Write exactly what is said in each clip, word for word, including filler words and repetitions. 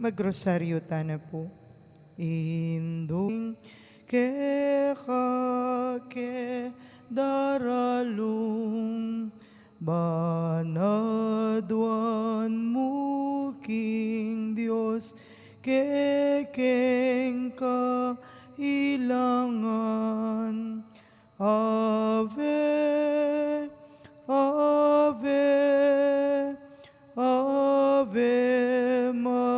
Magrosaryo tana pu. Indung keka ke daralung, banadwan mu king Dios, kekeng kailangan. Ave, Ave, Ave Maria.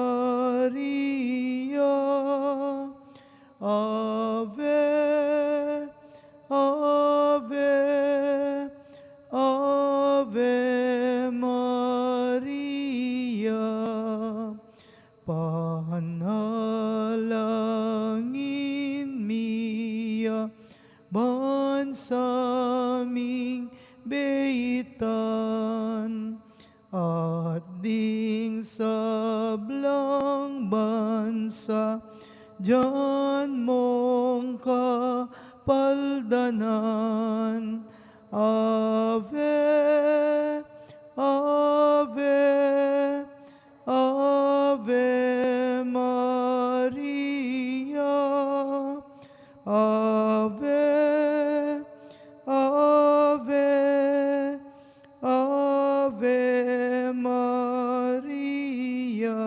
Ave, Ave, Ave Maria. Panalangin mi ya bansa ming beitan, at ding sablang bansa dyan mong kapaldanan. Ave, Ave, Ave Maria. Ave, Ave, Ave Maria.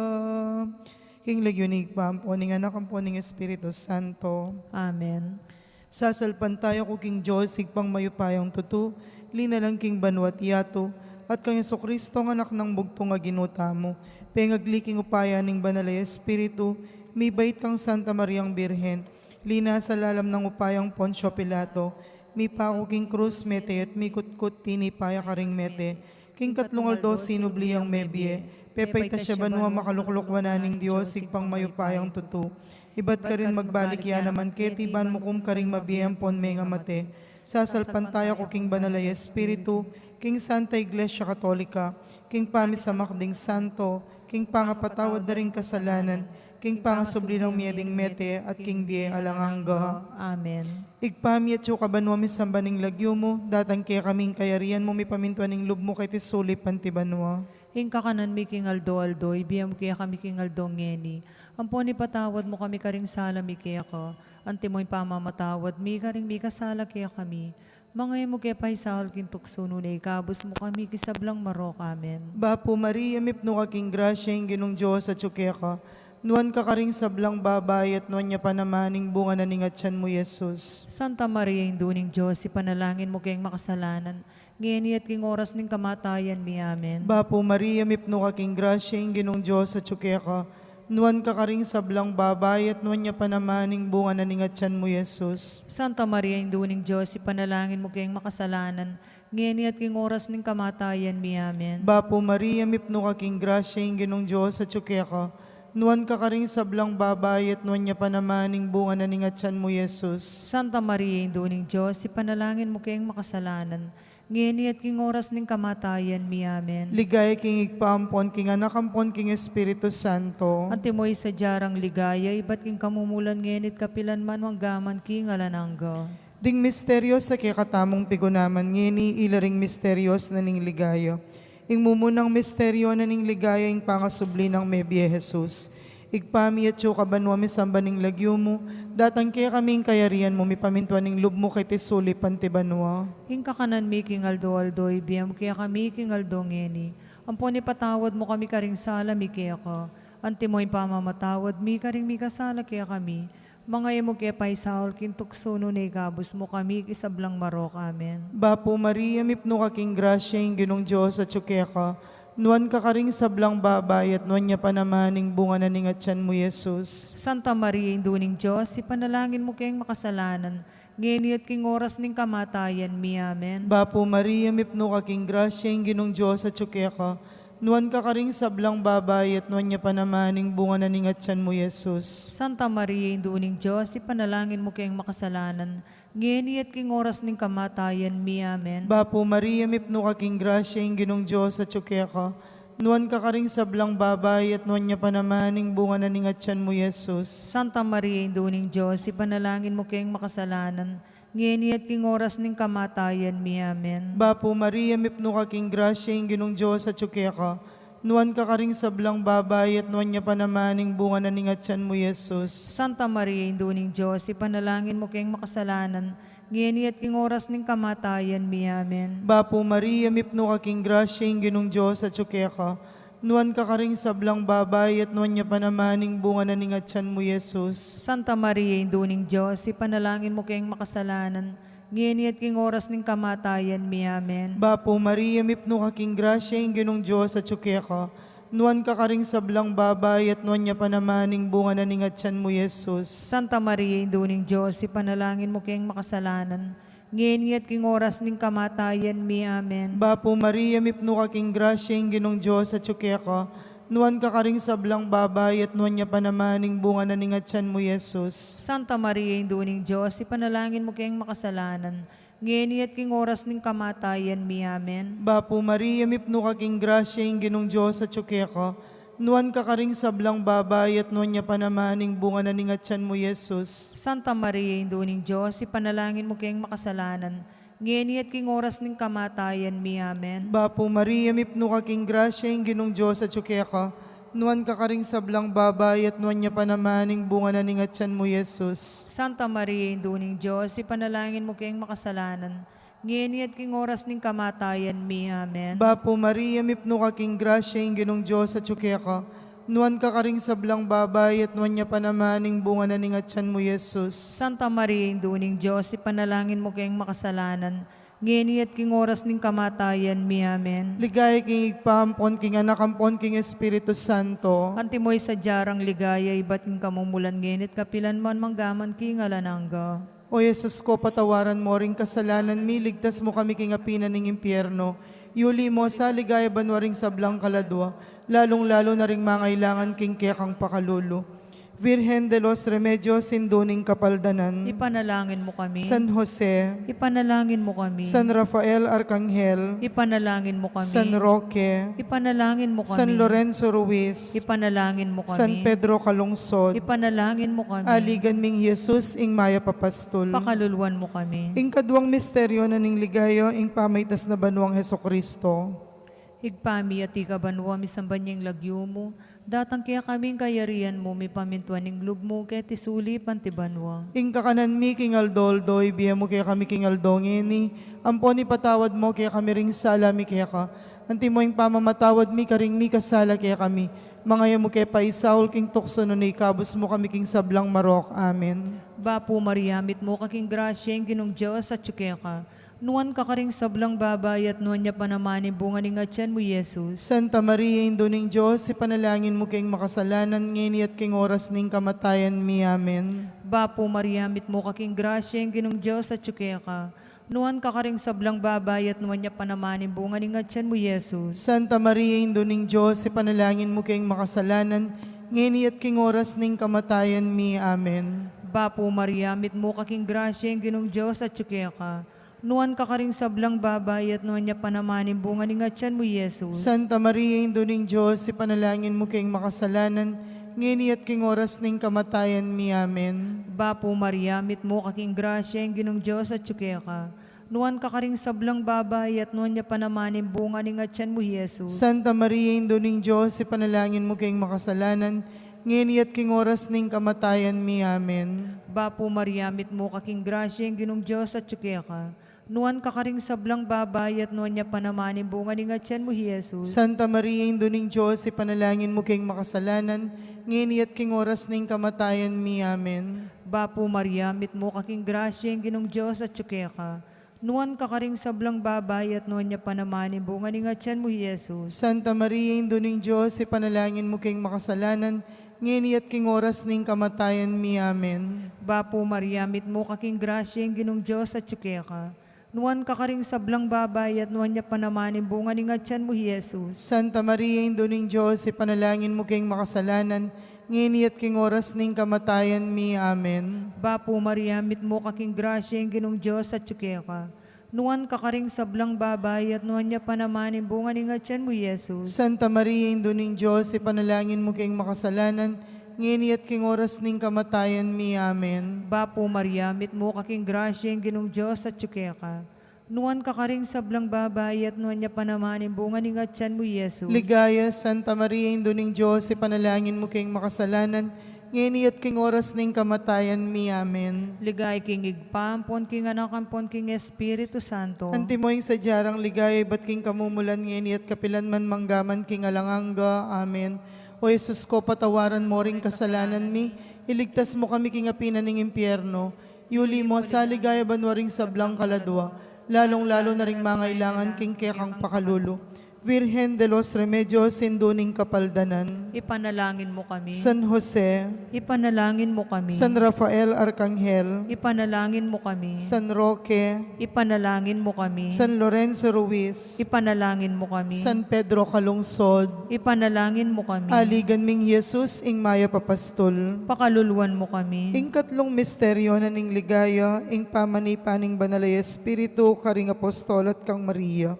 King lagyu ning Ibpa, ampo ning Anak, ampo ning Espiritu Santo. Amen. Sasalpantaya ku king Dios, Ibpang mayupayang tutu, linalang king banua't yatu, at kang Jesucristo, ang Anak nang bugtung a Ginu tamu, pengagli king upaya ning Banal a Espiritu, mibait kang Santa Mariang Birhen, linasa lalam nang upayang Poncio Pilato, mipaku king krus, mete at mikutkut, tinipa ya karing mete, king katlung aldo sinubli yang mebie, pepaitas ya banua, makalukluk wanan ning Dios, Ibpang mayupayang tutu. Ibat karin magbalik ya naman keti ban mukum karing mabie ampon mengamate. Sasalpantaya ku king Banal a Espiritu, king Santa Iglesia Katolika, king pamisamak ding santo, king pangapatawad da ring kasalanan, king pangasubli nang mie ding mete, at king bie alang angga. Amen. Ibpa mi, atsu ka banua, misamban ing lagyu mu, datang kekami ing kayarian mu, mipamintuan ing lub mu keti sulip anti banua. Ing kakanan mi king aldo-aldo, ibie mu kekami king aldo ngeni. Ampon ipatawad mu kami karing sala mi keka, antimo ing pamamatawad mi karing mikasala kekami. Manga e mu ke paisaul king tuksu, nune ikabus mu kami king sablang marok. Amen. Bapu Maria, mipnu ka king grasya, ing Ginung Dios atsu keka. Nuan ka karing sablang babai, at nuan ya pa naman ing bunga na ning atyan mu, Jesus. Santa Maria, Indu ning Dios, ipanalangin mu keng makasalanan, ngeni at king oras ning kamatayan mi. Amen. Bapu Maria, mipnu ka king grasya, ing Ginung Dios atsu keka. Nuan ka karing sablang babai, at nuan ya pa naman ing bunga na ning atyan mu, Jesus. Santa Maria, Indu ning Dios, ipanalangin mu keng makasalanan, ngeni at king oras ning kamatayan mi. Amen. Bapu Maria, mipnu ka king grasya, ing Ginung Dios atsu keka. Nuan ka karing sablang babai, at nuan ya pa naman ing bunga na ning atyan mu, Jesus. Santa Maria, Indu ning Dios, ipanalangin mu keng makasalanan, ngeni at king oras ning kamatayan mi. Amen. Ligaya king Ibpa, ampon king Anak, ampon king Espiritu Santo. Antimo ing sadya rang ligaya, ibat king kamumulan, ngeni at kapilan man, manggaman king alang angga. Ding misterios a kekatamung pigunaman ngeni, ila ring misterios na ning ligaya. Ing mumunang misterio na ning ligaya, ing pangasubli nang mebie Jesus. Ibpa mi, atsu ka banua, misamban ing lagyu mu, datang kekami ing kayarian mu, mipamintuan ing lub mu keti sulip anti banua. Ing kakanan mi king aldo-aldo, ibie mu kekami king aldo ngeni. Ampon ipatawad mu kami karing sala mi keka, antimo ing pamamatawad mi karing mikasala kekami. Manga e mu ke paisaul king tuksu, nune ikabus mu kami king sablang marok. Amen. Bapu Maria, mipnu ka king grasya, ing Ginung Dios atsu keka. Nuan ka karing sablang babai, at nuan ya pa naman ing bunga na ning atyan mu, Jesus. Santa Maria, Indu ning Dios, ipanalangin mu keng makasalanan, ngeni at king oras ning kamatayan mi. Amen. Bapu Maria, mipnu ka king grasya, ing Ginung Dios atsu keka. Nuan ka karing sablang babai, at nuan ya pa naman ing bunga na ning atyan mu, Jesus. Santa Maria, Indu ning Dios, ipanalangin mu keng makasalanan, ngeni at king oras ning kamatayan mi. Amen. Bapu Maria, mipnu ka king grasya, ing Ginung Dios atsu keka. Nuan ka karing sablang babai, at nuan ya pa naman ing bunga na ning atyan mu, Jesus. Santa Maria, Indu ning Dios, ipanalangin mu keng makasalanan, ngeni at king oras ning kamatayan mi. Amen. Bapu Maria, mipnu ka king grasya, ing Ginung Dios atsu keka. Nuan ka karing sablang babai, at nuan ya pa naman ing bunga na ning atyan mu, Jesus. Santa Maria, Indu ning Dios, ipanalangin mu keng makasalanan, ngeni at king oras ning kamatayan mi. Amen. Bapu Maria, mipnu ka king grasya, ing Ginung Dios atyu keka. Nuan ka karing sablang babai, at nuan ya pa naman ing bunga na ning atyan mu, Jesus. Santa Maria, Indu ning Dios, ipanalangin mu keng makasalanan, ngeni at king oras ning kamatayan mi. Amen. Bapu Maria, mipnu ka king grasya, ing Ginung Dios atyu keka. Nuan ka karing sablang babai, at nuan ya pa naman ing bunga na ning atyan mu, Jesus. Santa Maria, Indu ning Dios, ipanalangin mu keng makasalanan, ngeni at king oras ning kamatayan mi. Amen. Bapu Maria, mipnu ka king grasya, ing Ginung Dios atyu keka. Nuan ka karing sablang babai, at nuan ya pa naman ing bunga na ning atyan mu, Jesus. Santa Maria, Indu ning Dios, ipanalangin mu keng makasalanan, ngeni at king oras ning kamatayan mi. Amen. Bapu Maria, mipnu ka king grasya, ing Ginung Dios atyu keka. Nuan ka karing sablang babai, at nuan ya pa naman ing bunga na ning atyan mu, Jesus. Santa Maria, Indu ning Dios, ipanalangin mu keng makasalanan, ngeni at king oras ning kamatayan mi. Amen. Bapu Maria, mipnu ka king grasya, ing Ginung Dios atyu keka. Nuan ka karing sablang babai, at nuan ya pa naman ing bunga na ning atyan mu, Jesus. Santa Maria, Indu ning Dios, ipanalangin mu keng makasalanan, ngeni at king oras ning kamatayan mi. Amen. Bapu Maria, mipnu ka king grasya, ing Ginung Dios atyu keka. Nuan ka karing sablang babai, at nuan ya pa naman ing bunga na ning atyan mu, Jesus. Santa Maria, Indu ning Dios, ipanalangin mu keng makasalanan, ngeni at king oras ning kamatayan mi. Amen. Ligaya king Ibpa, ampon king Anak, ampon king Espiritu Santo. Antimo ing sadya rang ligaya ibat king kamumulan, ngeni at kapilan man, mangga man king alang angga. O Jesus ko, patawaran mo ring kasalanan mi, ligtas mu kami king api na ning impyerno. Yuli mu sa king ligaya banua ring sablang kaladua, lalung-lalu na ring mangailangan king kekang pakalulu. Virgen de los Remedios, Indu ning Kapaldanan. Ipanalangin mu kami. San Jose. Ipanalangin mu kami. San Rafael Arkanghel. Ipanalangin mu kami. San Roque. Ipanalangin mu kami. San Lorenzo Ruiz. Ipanalangin mu kami. San Pedro Calungsod. Ipanalangin mu kami. Aligan ming Jesus, ing mayap a pastul. Pakaluluan mu kami. Ing kaduang misteryo na ning ligaya, ing pamaitas na banuang Jesucristo. Ibpa mi, atiu ka banua, misamban ya ing lagyu mu, datang kekami ing kayarian mu, mipamintuan ing lub mu, keti sulip anti banua. Ing kakanan mi king aldo-aldo, ibie mu kekami king aldo ngeni, ampon ipatawad mu kekami ring sala mi keka, antimo ing pamamatawad mi karing mikasala kekami. Manga e mu ke paisaul king tuksu, nune ikabus mu kami king sablang marok. Amen. Bapu Maria, mitmu ka king grasya, ing Ginung Dios atyu keka. Nuan ka karing sablang babai, at nuan ya pa naman ing bunga ning atyan mu, Jesus. Santa Maria, Indu ning Dios, ipanalangin mu keng makasalanan, ngeni at king oras ning kamatayan mi. Amen. Bapu Maria, mitmu ka king grasya, ing Ginung Dios atyu keka. Nuan ka karing sablang babai, at nuan ya pa naman ing bunga ning atyan mu, Jesus. Santa Maria, Indu ning Dios, ipanalangin mu keng makasalanan, ngeni at king oras ning kamatayan mi. Amen. Bapu Maria, mitmu ka king grasya, ing Ginung Dios atyu keka. Nuan ka karing sablang babai, at nuan ya pa naman ing bunga ning atyan mu, Jesus. Santa Maria, Indu ning Dios, ipanalangin mu keng makasalanan, ngeni at king oras ning kamatayan mi. Amen. Bapu Maria, mitmu ka king grasya, ing Ginung Dios atyu keka. Nuan ka karing sablang babai, at nuan ya pa naman ing bunga ning atyan mu, Jesus. Santa Maria, Indu ning Dios, ipanalangin mu keng makasalanan, ngeni at king oras ning kamatayan mi. Amen. Bapu Maria, mitmu ka king grasya, ing Ginung Dios atyu keka. Nuan ka karing sablang babai, at nuan ya pa naman ing bunga ning atyan mu, Jesus. Santa Maria, Indu ning Dios, ipanalangin mu keng makasalanan, ngeni at king oras ning kamatayan mi. Amen. Bapu Maria, mitmu ka king grasya, ing Ginung Dios atyu keka. Nuan ka karing sablang babai, at nuan ya pa naman ing bunga ning atyan mu, Jesus. Santa Maria, Indu ning Dios, ipanalangin mu keng makasalanan, ngeni at king oras ning kamatayan mi. Amen. Bapu Maria, mitmu ka king grasya, ing Ginung Dios atyu keka. Nuan ka karing sablang babai, at nuan ya pa naman ing bunga ning atyan mu, Jesus. Santa Maria, Indu ning Dios, ipanalangin mu keng makasalanan, ngeni at king oras ning kamatayan mi. Amen. Bapu Maria, mitmu ka king grasya, ing Ginung Dios atyu keka. Nuan ka karing sablang babai, at nuan ya pa naman ing bunga ning atyan mu, Jesus. Santa Maria, Indu ning Dios, ipanalangin mu keng makasalanan, ngeni at king oras ning kamatayan mi. Amen. Bapu Maria, mitmu ka king grasya, ing Ginung Dios atyu keka. Nuan ka karing sablang babai, at nuan ya pa naman ing bunga ning atian mu, Jesus. Ligaya, Santa Maria, Indu ning Dios, ipanalangin mu keng makasalanan, ngeni at king oras ning kamatayan mi. Amen. Ligaya king Ibpa, ampon king Anak, ampon king Espiritu Santo. Antimo ing sadya rang ligaya ibat king kamumulan, ngeni at kapilan man, mangga man king alang angga. Amen. O Jesus ko, patawaran mo ring kasalanan mi, iligtas mo kami king api na ning impyerno, yuli mo sa ligaya banua ring sablang kaladua, lalung-lalu na ring mangailangan king kekang pakalulu. Virgen de los Remedios, Indu ning Kapaldanan. Ipanalangin mo kami. San Jose. Ipanalangin mo kami. San Rafael Arkanghel. Ipanalangin mo kami. San Roque. Ipanalangin mo kami. San Lorenzo Ruiz. Ipanalangin mo kami. San Pedro Calungsod. Ipanalangin mo kami. Aligan ming Jesus, ing mayap a pastul. Pakaluluan mo kami. Ing katlung misteryo na ning ligaya, ing pamanipa ning Banal a Espiritu karing apostol at kang Maria.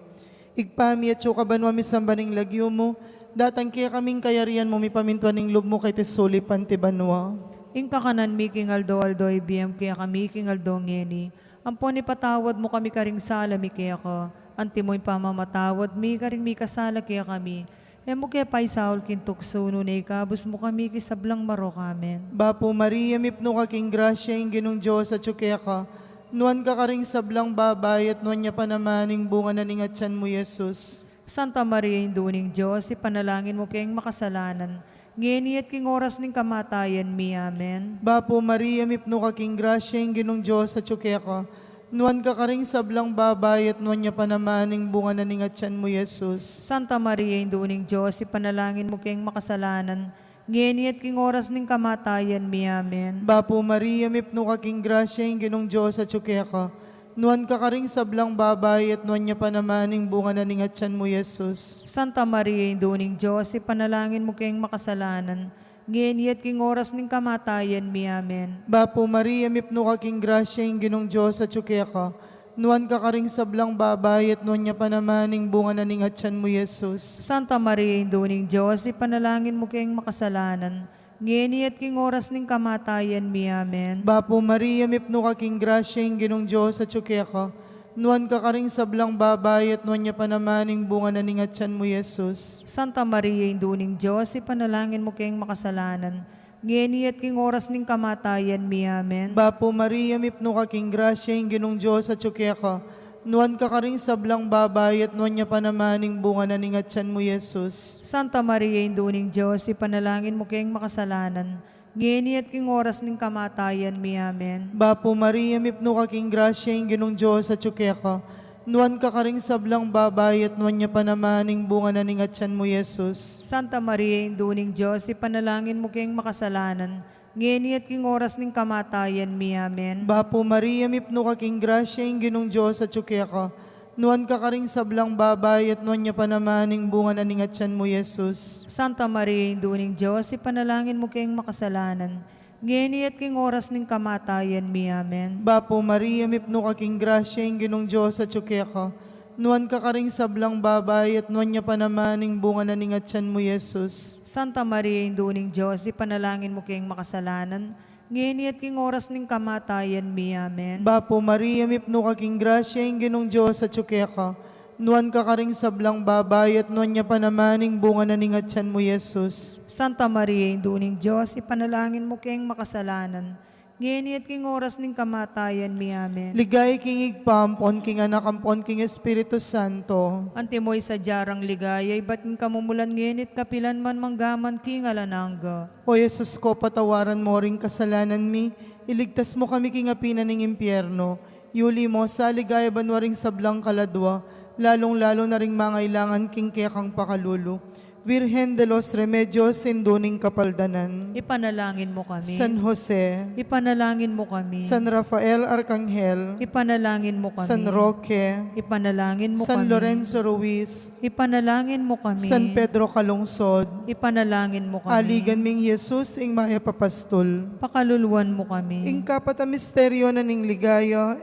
Ibpa mi, atsu ka banua, misamban ing lagyu mu, datang kekami ing kayarian mu, mipamintuan ing lub mu keti sulip anti banua. Ing kakanan mi king aldo-aldo ibie mu kekami king aldo ngeni, ampon ipatawad mu kami karing sala mi keka, antimo ing pamamatawad mi karing mikasala kekami. E mu ke paisaul king tuksu, nune ikabus mu kami king sablang marok. Amen. Bapu Maria, mipnu ka king grasya, ing Ginung Dios atsu keka. Nuan ka karing sablang babai, at nuan ya pa naman ing bunga na ning atian mu, Jesus. Santa Maria, Indu ning Dios, ipanalangin mu keng makasalanan, ngeni at king oras ning kamatayan mi. Amen. Bapu Maria, mipnu ka king grasya, ing Ginung Dios atsu keka. Nuan ka karing sablang babai, at nuan ya pa naman ing bunga na ning atian mu, Jesus. Santa Maria, Indu ning Dios, ipanalangin mu keng makasalanan, ngeni at king oras ning kamatayan mi. Amen. Bapu Maria, mipnu ka king grasya, ing Ginung Dios atsu keka. Nuan ka karing sablang babai, at nuan ya pa naman ing bunga na ning atian mu, Jesus. Santa Maria, Indu ning Dios, ipanalangin mu keng makasalanan, ngeni at king oras ning kamatayan mi. Amen. Bapu Maria, mipnu ka king grasya, ing Ginung Dios atsu keka. Nuan ka karing sablang babai, at nuan ya pa naman ing bunga na ning atian mu, Jesus. Santa Maria, Indu ning Dios, ipanalangin mu keng makasalanan, ngeni at king oras ning kamatayan mi. Amen. Bapu Maria, mipnu ka king grasya, ing Ginung Dios atsu keka. Nuan ka karing sablang babai, at nuan ya pa naman ing bunga na ning atian mu, Jesus. Santa Maria, Indu ning Dios, ipanalangin mu keng makasalanan, ngeni at king oras ning kamatayan mi. Amen. Bapu Maria, mipnu ka king grasya, ing Ginung Dios atsu keka. Nuan ka karing sablang babai, at nuan ya pa naman ing bunga na ning atian mu, Jesus. Santa Maria, Indu ning Dios, ipanalangin mu keng makasalanan, ngeni at king oras ning kamatayan mi. Amen. Bapu Maria, mipnu ka king grasya, ing Ginung Dios atsu keka. Nuan ka karing sablang babai, at nuan ya pa naman ing bunga na ning atian mu, Jesus. Santa Maria, Indu ning Dios, ipanalangin mu keng makasalanan, ngeni at king oras ning kamatayan mi. Amen. Bapu Maria, mipnu ka king grasya, ing Ginung Dios atsu keka. Nuan ka karing sablang babai, at nuan ya pa naman ing bunga na ning atian mu, Jesus. Santa Maria, Indu ning Dios, ipanalangin mu keng makasalanan, ngeni at king oras ning kamatayan mi. Amen. Bapu Maria, mipnu ka king grasya, ing Ginung Dios atsu keka. Nuan ka karing sablang babai, at nuan ya pa naman ing bunga na ning atian mu, Jesus. Santa Maria, Indu ning Dios, ipanalangin mu keng makasalanan, ngeni at king oras ning kamatayan mi. Amen. Bapu Maria, mipnu ka king grasya, ing Ginung Dios atsu keka. Nuan ka karing sablang babai, at nuan ya pa naman ing bunga na ning atian mu, Jesus. Santa Maria, Indu ning Dios, ipanalangin mu keng makasalanan, ngeni at king oras ning kamatayan mi. Amen. Ligaya king Ibpa, ampon king Anak, ampon king Espiritu Santo. Antimo ing sadya rang ligaya ibat king kamumulan, ngeni at kapilan man, mangga man king alang angga. O Jesus ko, patawaran mo ring kasalanan mi, iligtas mo kami king api na ning impyerno, yuli mo sa ligaya banua ring sablang kaladua, lalung-lalu na ring mangailangan king kekang pakalulu. Virgen de los Remedios, Indu ning Kapaldanan. Ipanalangin mo kami. San Jose. Ipanalangin mo kami. San Rafael Arkanghel. Ipanalangin mo kami. San Roque. Ipanalangin mo San kami. Lorenzo Ruiz. Ipanalangin mo kami. San Pedro Calungsod. Ipanalangin mo kami. Aligan ming Jesus, ing mayap a pastul. Pakaluluan mo kami. Ing kapat a misteryo na ning ligaya,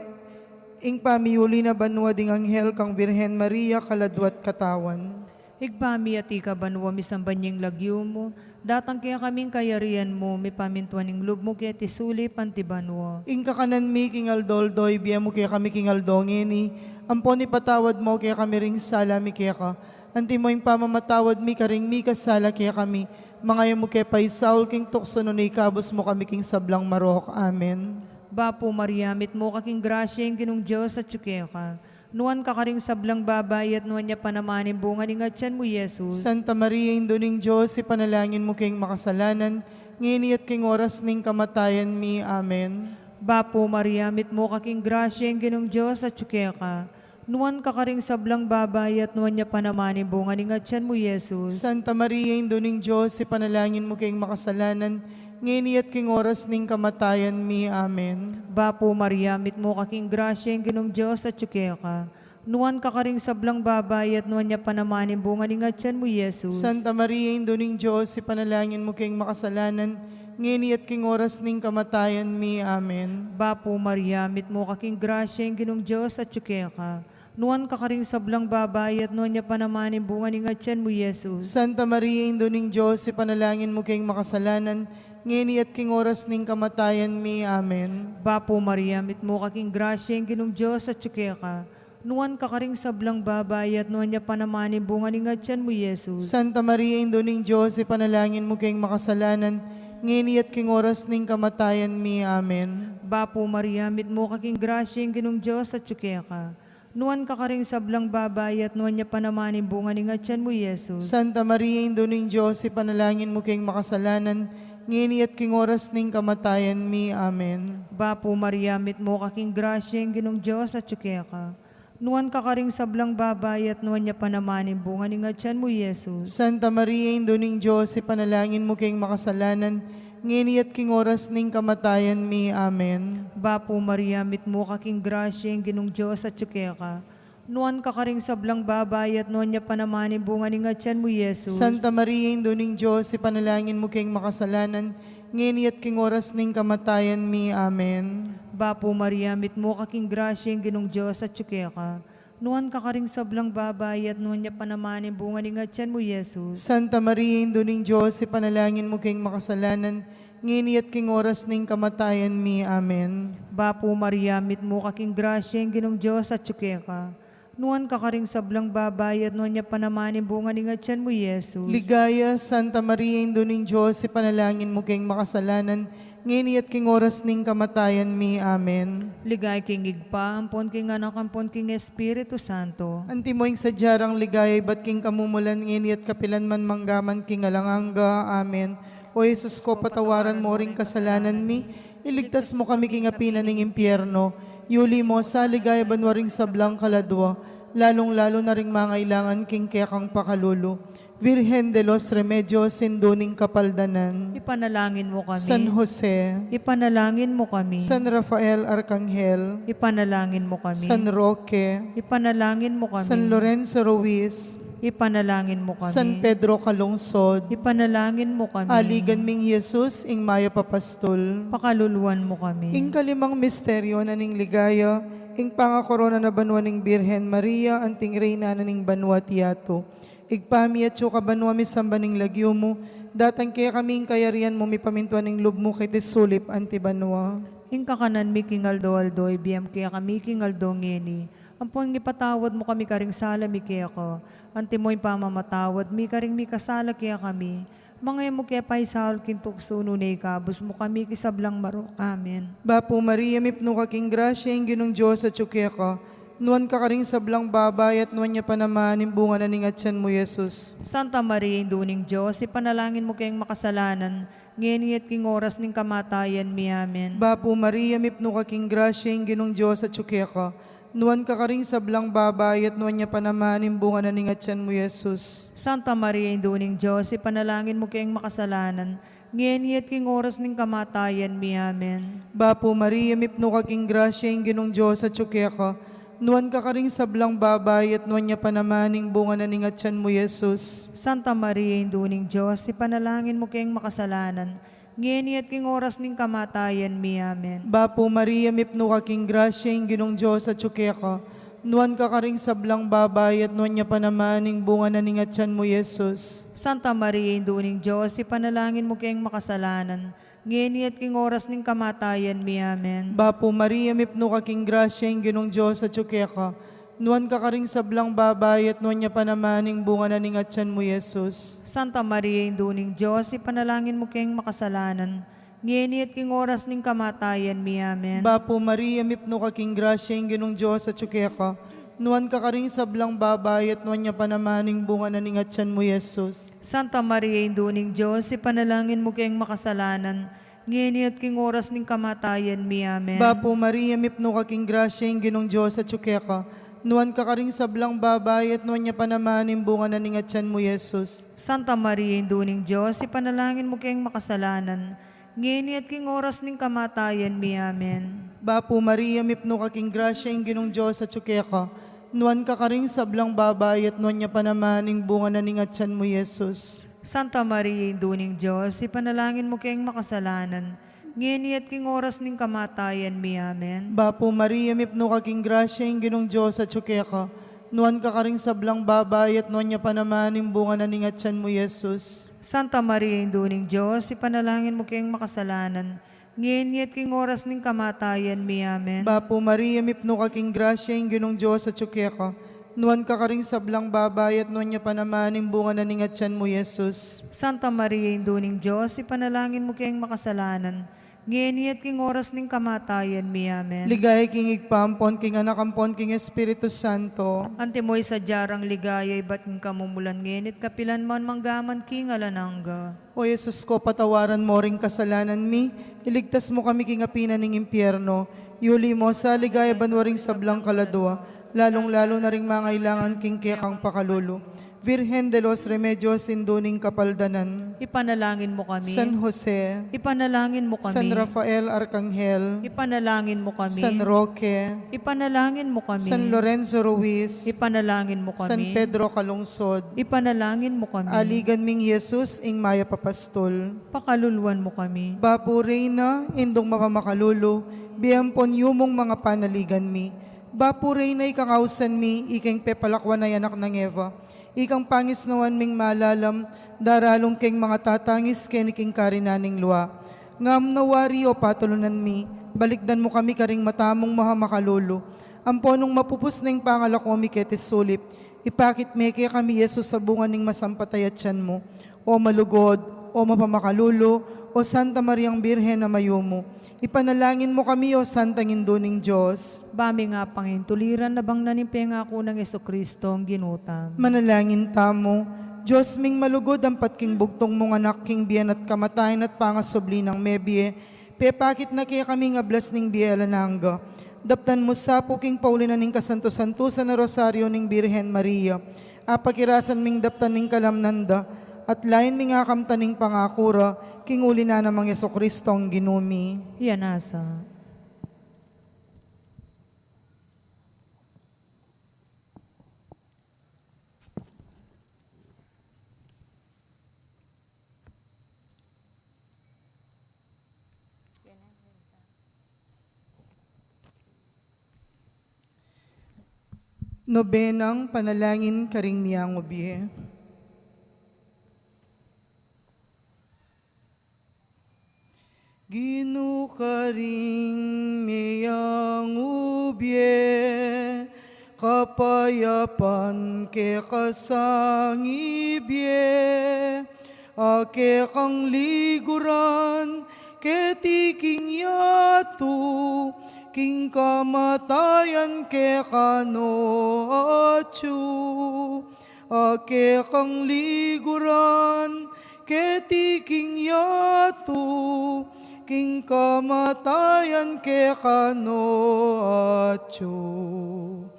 ing pamiyuli na banua ding anghel kang Virgen Maria, kaladua't katawan. Ibpa mi, atiu ka banua, misamban ya ing lagyu mu, datang kekami ing kayarian mu, mipamintuan ing lub mu keti sulip anti banua. Ing kakanan mi king aldo-aldo ibie mu kekami king aldo ngeni, Ampon ipatawad mu kekami ring sala mi keka, anti mo ing pamamatawad mi karing mikasala kekami. Manga e mu ke paisaul king tuksu, nune ikabus mu kami king sablang marok. Amen. Bapu Maria, mitmu ka king grasya, ing Ginung Dios atyu keka. Nuan ka karing sablang babai, at nuan ya pa naman ing bunga ning atyan mu, Jesus. Santa Maria, Indu ning Dios, ipanalangin mu keng makasalanan, ngeni at king oras ning kamatayan mi. Amen. Bapu Maria, mitmu ka king grasya, ing Ginung Dios atyu keka. Nuan ka karing sablang babai, at nuan ya pa naman ing bunga ning atyan mu, Jesus. Santa Maria, Indu ning Dios, ipanalangin mu keng makasalanan, ngeni at king oras ning kamatayan mi. Amen. Bapu Maria, mitmu ka king grasya, ing Ginung Dios atyu keka. Nuan ka karing sablang babai, at nuan ya pa naman ing bunga ning atyan mu, Jesus. Santa Maria, Indu ning Dios, ipanalangin mu keng makasalanan, ngeni at king oras ning kamatayan mi. Amen. Bapu Maria, mitmu ka king grasya, ing Ginung Dios atyu keka. Nuan ka karing sablang babai, at nuan ya pa naman ing bunga ning atyan mu, Jesus. Santa Maria, Indu ning Dios, ipanalangin mu keng makasalanan, ngeni at king oras ning kamatayan mi. Amen. Bapu Maria, mitmu ka king grasya, ing Ginung Dios atyu keka. Nuan ka karing sablang babai, at nuan ya pa naman ing bunga ning atyan mu, Jesus. Santa Maria, Indu ning Dios, ipanalangin mu keng makasalanan, ngeni at king oras ning kamatayan mi. Amen. Bapu Maria, mitmu ka king grasya, ing Ginung Dios atyu keka. Nuan ka karing sablang babai, at nuan ya pa naman ing bunga ning atyan mu, Jesus. Santa Maria, Indu ning Dios, ipanalangin mu keng makasalanan, ngeni at king oras ning kamatayan mi. Amen. Bapu Maria, mitmu ka king grasya, ing Ginung Dios atyu keka. Nuan ka karing sablang babai, at nuan ya pa naman ing bunga ning atyan mu, Jesus. Santa Maria, Indu ning Dios, ipanalangin mu keng makasalanan, ngeni at king oras ning kamatayan mi. Amen. Bapu Maria, mitmu ka king grasya, ing Ginung Dios atyu keka. Nuan ka karing sablang babai, at nuan ya pa naman ing bunga ning atyan mu, Jesus. Santa Maria, Indu ning Dios, ipanalangin mu keng makasalanan, ngeni at king oras ning kamatayan mi. Amen. Bapu Maria, mitmu ka king grasya, ing Ginung Dios atyu keka. Nuan ka karing sablang babai, at nuan ya pa naman ing bunga ning atyan mu, Jesus. Santa Maria, Indu ning Dios, ipanalangin mu keng makasalanan, ngeni at king oras ning kamatayan mi. Amen. Bapu Maria, mitmu ka king grasya, ing Ginung Dios atyu keka. Nuan ka karing sablang babai, at nuan ya pa naman ing bunga ning atyan mu, Jesus. Ligaya, Santa Maria, Indu ning Dios, ipanalangin mu keng makasalanan, ngeni at king oras ning kamatayan mi. Amen. Ligaya king Ibpa, ampon king Anak, ampon king Espiritu Santo. Antimo ing sadya rang ligaya ibat king kamumulan, ngeni at kapilan man, mangga man king alang angga. Amen. O Jesus ko, patawaran mo ring kasalanan mi, iligtas mo kami king api na ning impyerno, yuli mo sa ligaya banua ring sablang kaladua, lalung-lalu na ring mangailangan king kekang pakalulu. Virgen de los Remedios, Indu ning Kapaldanan. Ipanalangin mo kami. San Jose. Ipanalangin mo kami. San Rafael Arkanghel. Ipanalangin mo kami. San Roque. Ipanalangin mo kami. San Lorenzo Ruiz. Ipanalangin mo kami. San Pedro Calungsod. Ipanalangin mo kami. Aligan ming Jesus, ing mayap a pastul. Pakaluluan mo kami. Ing kalimang misteryo na ning ligaya, ing pangakorona na banua ning Birhen Maria, anting Reyna na ning banua at yatu. Ibpa mi, atsu ka banua, misamban ing lagyu mu, datang kekami ing kayarian mu, mipamintuan ing lub mu keti sulip anti banua. Ing kakanan mi king aldo-aldo, ibie mu kekami king aldo ngeni. Ampon ipatawad mu kami karing sala mi keka, antimo ing pamamatawad mi karing mikasala kekami. Manga e mu ke paisaul king tuksu, nune ikabus mu kami king sablang marok. Amen. Bapu Maria, mipnu ka king grasya, ing Ginung Dios atsu keka. Nuan ka karing sablang babai, at nuan ya pa naman ing bunga na ning atyan mu, Jesus. Santa Maria, Indu ning Dios, ipanalangin mu keng makasalanan, ngeni at king oras ning kamatayan mi. Amen. Bapu Maria, mipnu ka king grasya, ing Ginung Dios atsu keka. Nuan ka karing sablang babai, at nuan ya pa naman ing bunga na ning atyan mu, Jesus. Santa Maria, Indu ning Dios, ipanalangin mu keng makasalanan, ngeni at king oras ning kamatayan mi. Amen. Bapu Maria, mipnu ka king grasya, ing Ginung Dios atsu keka. Nuan ka karing sablang babai, at nuan ya pa naman ing bunga na ning atyan mu, Jesus. Santa Maria, Indu ning Dios, ipanalangin mu keng makasalanan, ngeni at king oras ning kamatayan mi. Amen. Bapu Maria, mipnu ka king grasya, ing Ginung Dios atsu keka. Nuan ka karing sablang babai, at nuan ya pa naman ing bunga na ning atyan mu, Jesus. Santa Maria, Indu ning Dios, ipanalangin mu keng makasalanan, ngeni at king oras ning kamatayan mi. Amen. Bapu Maria, mipnu ka king grasya, ing Ginung Dios atsu keka. Nuan ka karing sablang babai, at nuan ya pa naman ing bunga na ning atyan mu, Jesus. Santa Maria, Indu ning Dios, ipanalangin mu keng makasalanan, ngeni at king oras ning kamatayan mi. Amen. Bapu Maria, mipnu ka king grasya, ing Ginung Dios atyu keka. Nuan ka karing sablang babai, at nuan ya pa naman ing bunga na ning atyan mu, Jesus. Santa Maria, Indu ning Dios, ipanalangin mu keng makasalanan, ngeni at king oras ning kamatayan mi. Amen. Bapu Maria, mipnu ka king grasya, ing Ginung Dios atyu keka. Nuan ka karing sablang babai, at nuan ya pa naman ing bunga na ning atyan mu, Jesus. Santa Maria, Indu ning Dios, ipanalangin mu keng makasalanan, ngeni at king oras ning kamatayan mi. Amen. Bapu Maria, mipnu ka king grasya, ing Ginung Dios atyu keka. Nuan ka karing sablang babai, at nuan ya pa naman ing bunga na ning atyan mu, Jesus. Santa Maria, Indu ning Dios, ipanalangin mu keng makasalanan, ngeni at king oras ning kamatayan mi. Amen. Bapu Maria, mipnu ka king grasya, ing Ginung Dios atyu keka. Nuan ka karing sablang babai, at nuan ya pa naman ing bunga na ning atyan mu, Jesus. Santa Maria, Indu ning Dios, ipanalangin mu keng makasalanan, ngeni at king oras ning kamatayan mi. Amen. Bapu Maria, mipnu ka king grasya, ing Ginung Dios atyu keka. Nuan ka karing sablang babai, at nuan ya pa naman ing bunga na ning atyan mu, Jesus. Santa Maria, Indu ning Dios, ipanalangin mu keng makasalanan, ngeni at king oras ning kamatayan mi. Amen. Ligaya king Ibpa, ampon king Anak, ampon king Espiritu Santo. Antimo ing sadya rang ligaya ibat king kamumulan, ngeni at kapilan man, mangga man king alang angga. O Jesus ko, patawaran mo ring kasalanan mi, iligtas mu kami king api na ning impyerno, yuli mo sa ligaya banua ring sablang kaladua, lalung-lalu na ring mangailangan king kekang pakalulu. Virgen de los Remedios, Indu ning Kapaldanan. Ipanalangin mo kami. San Jose. Ipanalangin mo kami. San Rafael Arkanghel. Ipanalangin mo kami. San Roque. Ipanalangin mo kami. San Lorenzo Ruiz. Ipanalangin mo kami. San Pedro Calungsod. Ipanalangin mo kami. Aligan ming Jesus, ing mayap a pastul. Pakaluluan mo kami. Bapu Reyna, Indung mapamakalulu, bie ampon yumung mangapanaligan mi. Bapu Reyna, ikang ausan mi, ikeng pepalakwan a anak nang Eva. Ikang pangisnawan ming malalam, daralung keng mangatatangis keni king karinan ning lua. Ngam na wari, o patulunan mi, balikdan mu kami karing mata mung mapamakalulu. Ampo nung mapupus na ing pangalako mi keti sulip, ipakit me kekami i Jesus a bunga ning masampat a atian mu. O malugud, o mapamakalulu, o Santa Mariang Birhen a mayumu, ipanalangin mu kami, o Santang Indu ning Dios. Ba ming apangintuliran na bang na ning pengaku nang Jesucristo, Ginu tamu. Manalangin tamu. Dios ming malugud, ampat king bugtung mung Anak, king bie na at kamatayan at pangasubli nang mebie, pepakit na kekami ing ablas ning bie alang angga. Daptan mu sa pu king paulinan ning kasantu-santusan a Rosario ning Birhen Maria. Apakirasan ming daptan ing kalamnan da, at lain ming akamtan ing pangaku ra, king uli na namang Jesucristong Ginu mi. Iya na sa. Nobenang panalangin karing miyangubie. Ginu, karing miyangubie, kapayapan keka sang ibie, a kekang liguran keti king yatu, king kamatayan keka no atyu. A kekang liguran keti king yatu, king kamatayan keka no atyu.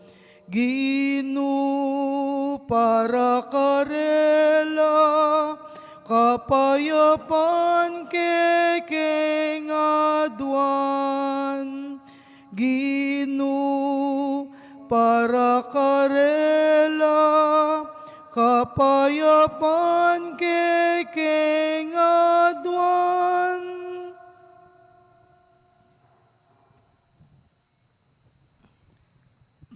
Ginu, para karela, kapayapan kekeng aduan. Ginu, para karela, kapayapan kekeng aduan.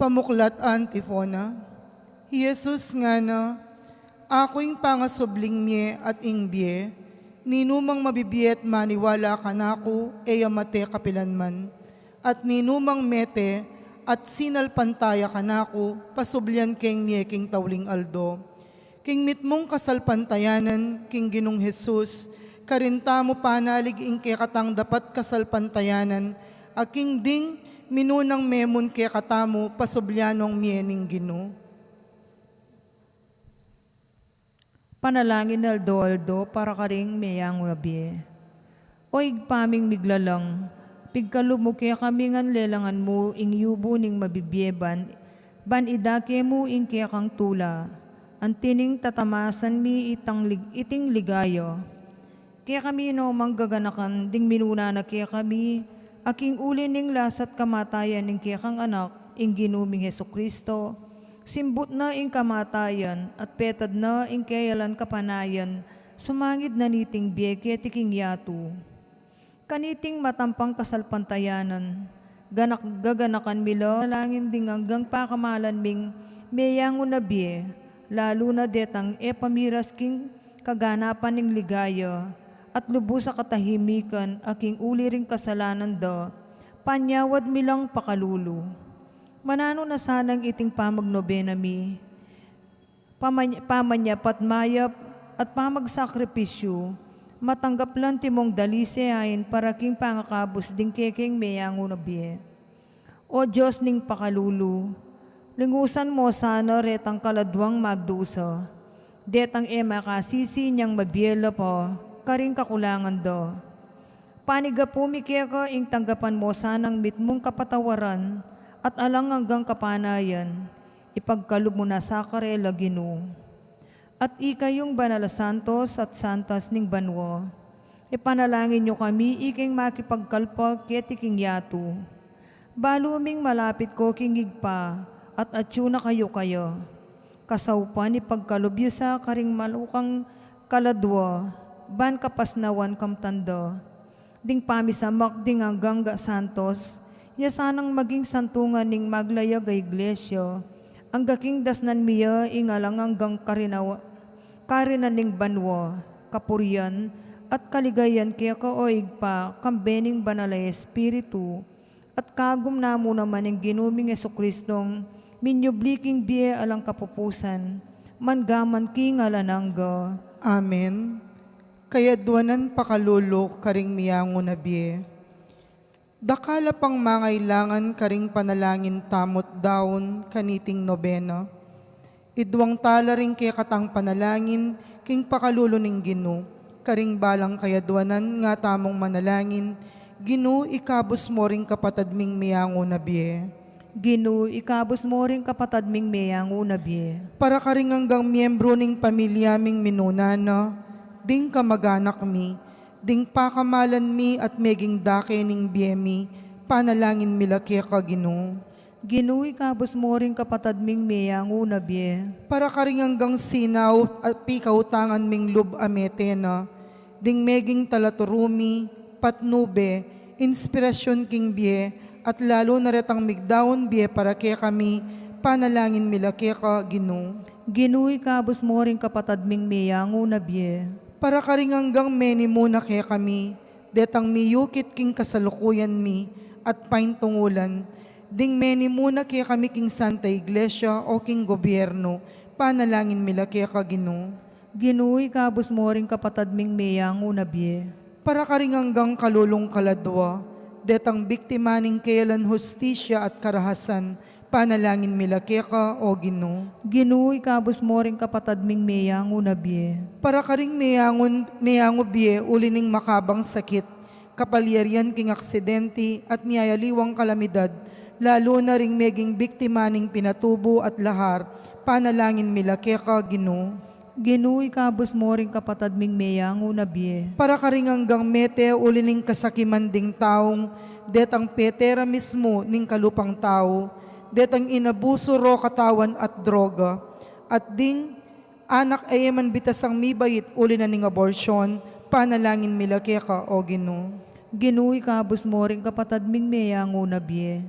Pamuklat. Antifona. Jesus ngana, "Aku ing pangasubling mie at ing bie. Ninumang mabibie at maniwala kanaku, e ya mate kapilanman. At ninumang mete, at sinalpantaya kanaku, pasublian keng mie king tauling aldo. King mitmung kasalpantayanan king Ginung Jesus, karin tamu panalig ing kekatang dapat kasalpantayanan, a king ding minunang memun kekatamu, pasublian nong mie ning Ginu. Panalangin aldo-aldo para karing meyangu na bie. O Ibpa ming miglalang, pigkalub mu kekami ngan lelangan mu ing yubu ning mabibie ban, ban idake mu ing kekang tula. Anti ning tatamasan mi itang lig-, iting ligaya. Kekami no mang gaganakan ding minuna na kekami, a king uli ning lasat kamatayan ning kekang Anak, ing Ginu ming Jesucristo, simbut na ing kamatayan, at petad na ing keyalan kapanayan, sumangid na niting bie keti king yatu. Kaniting matampang kasalpantayanan, ganak-, gaganakan mi la langin ding anggang pakamalan ming meyangu na bie, lalu na detang e pamiras king kaganapan ning ligaya, at lubus a katahimikan a king uli ring kasalanan da, panyawad mi lang pakalulu. Mananu na sanang iting pamagnobena mi, pamany-, pamanyapat mayap at pamagsakripisyu, matanggap lang timong dalise ain para king pangakabus ding kekeng meyangu na bie. O Dios ning pakalulu, lingusan mo sana retang kaladwang magdusa, detang e makasisi nyang mabie la pa karing kakulangan da. Panigapu mi keka ing tanggapan mo sanang mitmung kapatawaran at alang anggang kapanayan, ipagkalub mu na sa karela, Ginu. At ikayung banal a santos at santas ning banua, ipanalangin yu kami iking makipagkalpa keti king yatu. Balu ming malapit ko king Ibpa, at atyu na kayu kaya. Kasaupan ipagkalub yu sa karing malukang kaladua, ban kapasnawan kamtan da. Ding pamisamak ding anggang ga santos, ya sanang maging santungan ning maglayag a iglesia, angga king dasnan mi ya ing alang anggang karinawa-, karinan ning banua, kapurian, at kaligayan keka, o Ibpa, kambe ning Banal a Espiritu, at kagum na mu naman ning Ginu ming Jesucristong minyubli king bie alang kapupusan, mangga man king alang angga. Amen. Kayadwanan pakalulu karing miyangu na bie. Dakal a pang mangailangan karing panalangin tamut daun kaniting nobena. Idwang tala ring kekatang panalangin king pakalulu ning Ginu. Karing balang kayadwanan nga tamung manalangin, Ginu, ikabus mo ring kapatad ming miyangu na bie. Ginu, ikabus mo ring kapatad ming miyangu na bie. Para karing anggang miyembru ning pamilya ming minuna na, ding kamaganak mi, ding pakamalan mi at meging dake ning bie mi, panalangin mi la keka, Ginu. Ginu, ikabus mo ring kapatad ming miyangu na bie. Para karing anggang sinaw at pikautangan ming lub a mete na, ding meging talaturu mi, patnube, inspirasyon king bie, at lalu na retang migdaun bie para kekami, panalangin mi la keka, Ginu. Ginu, ikabus mo ring kapatad ming miyangu na bie. Para karing anggang menimuna kekami, detang miyukit king kasalukuyan mi at paintungulan, ding menimuna kekami king Santa Iglesia o king gobyernu, panalangin mi la keka, Ginu. Ginu, ikabus mo ring kapatad ming miyangu na bie. Para karing anggang kalulung kaladua, detang biktima ning keyalan hustisya at karahasan, panalangin mi la keka, o Ginu. Ginu, ikabus mo ring kapatad ming miyangu na bie. Para karing miyangun-, miyangu bie uli ning makabang sakit, kapalyarian king aksidente at miyayaliwang kalamidad, lalu na ring meging biktima ning pinatubu at lahar, panalangin mi la keka, Ginu. Ginu, ikabus mo ring kapatad ming miyangu na bie. Para karing anggang mete uli ning kasakiman ding taung detang petera mismu ning kalupang tau, detang inabusu ro katawan at droga, at ding anak a e man bitasang mibait uli na ning abortion, panalangin mi la keka, o Ginu. Ginu, ikabus mo ring kapatad ming miyangu na bie.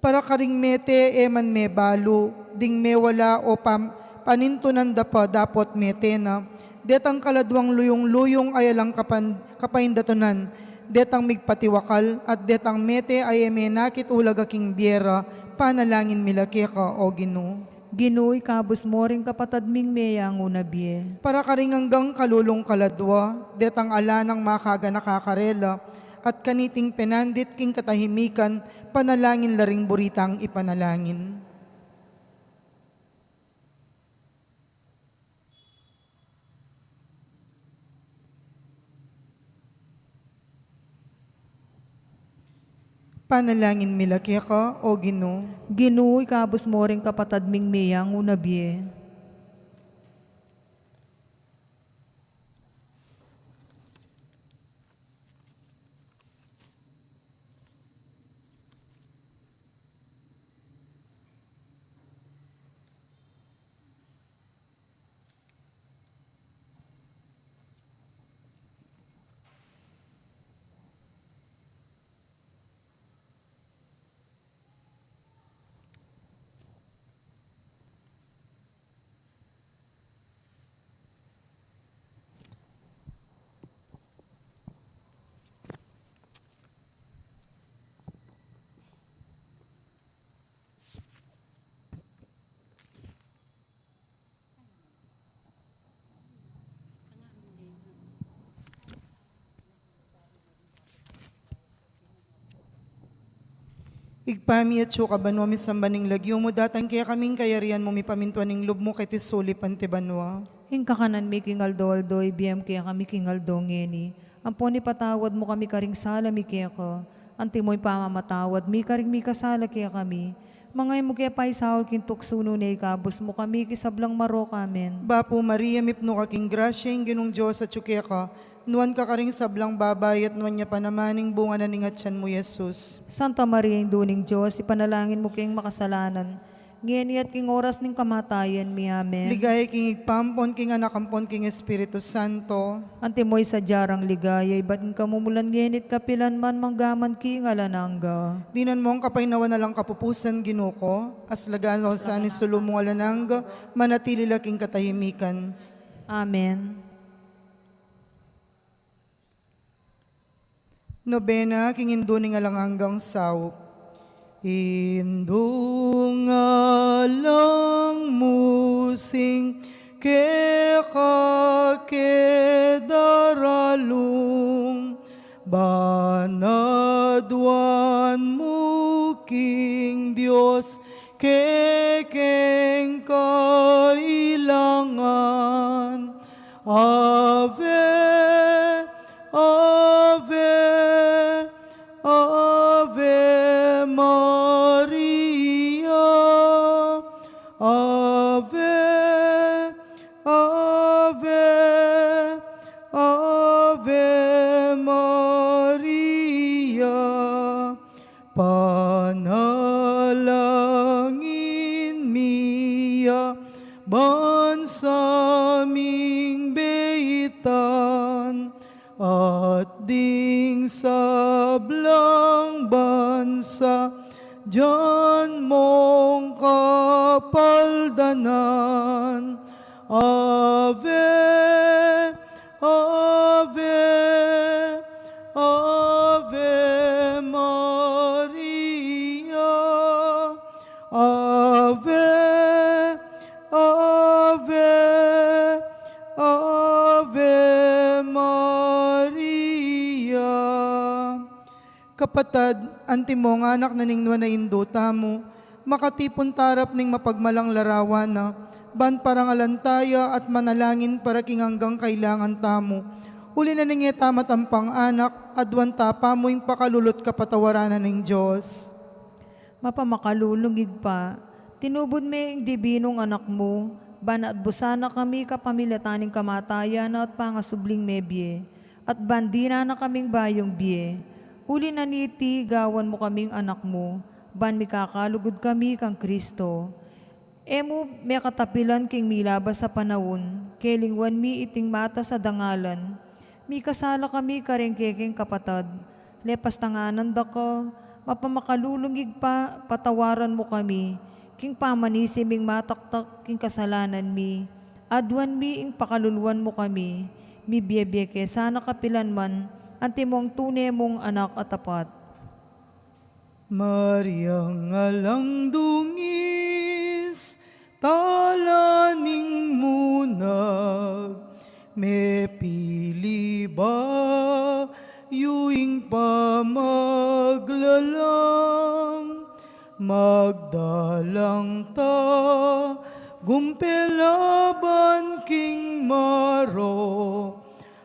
Para karing mete e man mebalu, ding mewala o pam-, panintunan da pa dapot mete na, detang kaladuang luyung-luyung a alang kapan-, kapaindatunan, detang migpatiwakal, at detang mete a e menakit ulaga king bie ra, panalangin mi la keka, O Ginu. Ginu, ikabus mo ring kapatad ming meyangu na bie. Para karing anggang kalulung kaladua, detang ala nang makaganaka karela, at kaniting penandit king katahimikan, panalangin la ring buri tang ipanalangin. Panalangin mi la keka, O Ginu. Ginu, ikabus mo ring kapatad ming meyangu na bie. Ibpa mi, atsu ka banua, misamban ing lagyu mu, datang kekami ing kayarian mu, mipamintuan ing lub mu keti sulip anti banua. Ing kakanan mi king aldo-aldo, ibie mu kekami king aldo ngeni. Ampon ipatawad mu kami karing sala mi keka, anti mo ing pamamatawad mi karing mikasala kekami. Manga e mu ke paisaul king tuksu, nune ikabus mu kami king sablang marok. Amen. Bapu Maria, mipnu ka king grasya, ing Ginung Dios atsu keka, nuan ka karing sablang babai, at nuan ya pa naman ing bunga na ning atian mu, Jesus. Santa Maria, Indu ning Dios, ipanalangin mu keng makasalanan, ngeni at king oras ning kamatayan mi. Amen. Ligaya king Ibpa ampon king Anak ampon king Espiritu Santo. Antimo ing sadya rang ligaya, ibat king kamumulan, ngeni't kapilan man, manggaman king alang angga. Dinan mo ing kapaynawan alang kapupusan, Ginu ku, aslagan mu sa ing sulu mung alang angga, manatili la king katahimikan. Amen. Nobena king Indu ning Alang Anggang Saup. Indu ning alang mu, sing keka ke daralung, ban aduan mu king Dios kekeng kailangan. Ave, Ave, Ave Maria. Ave, Ave, Ave Maria. Panalangin mi ya ban sa ming beitan, at ding sablang bansa dian mong kapaldanan. Ave, Ave, Ave Maria. Ave, Ave, Ave Maria. Kapatad, antimong anak na ning nuan a Indu tamu, makatipun tarap ning mapagmalang larawan na, ban parangalan taya at manalangin para king anggang kailangan tamu. Uli na ning e ta matampang anak, aduan ta pamu ing pakalulu at kapatawaran na ning Dios. Mapamakalulung Ibpa, tinubud me ing dibinung Anak mu, ban atbusan na kami kapamilatan ning kamatayan na at pangasubling mebie, at ban dinan na kaming bayung bie. Uli na niti, gawan mu kaming anak mu, ban mikakalugud kami kang Kristo. E mu mekatapilan king milabas a panaun, kelingwan mi iting matas a dangalan. Mikasala kami kareng kekeng kapatad. Lepastan da ka, mapamakalulung Ibpa, patawaran mu kami, king pamanisi ming mataktak king kasalanan mi. Aduan mi ing pakaluluan mu kami, mibie-bie ke sana kapilan man, Antimong tune mung anak a tapat. Mariang alang dungis, talaning munag, mepili ba yu ing pamaglalang, magdalang ta gumpelaban king maro,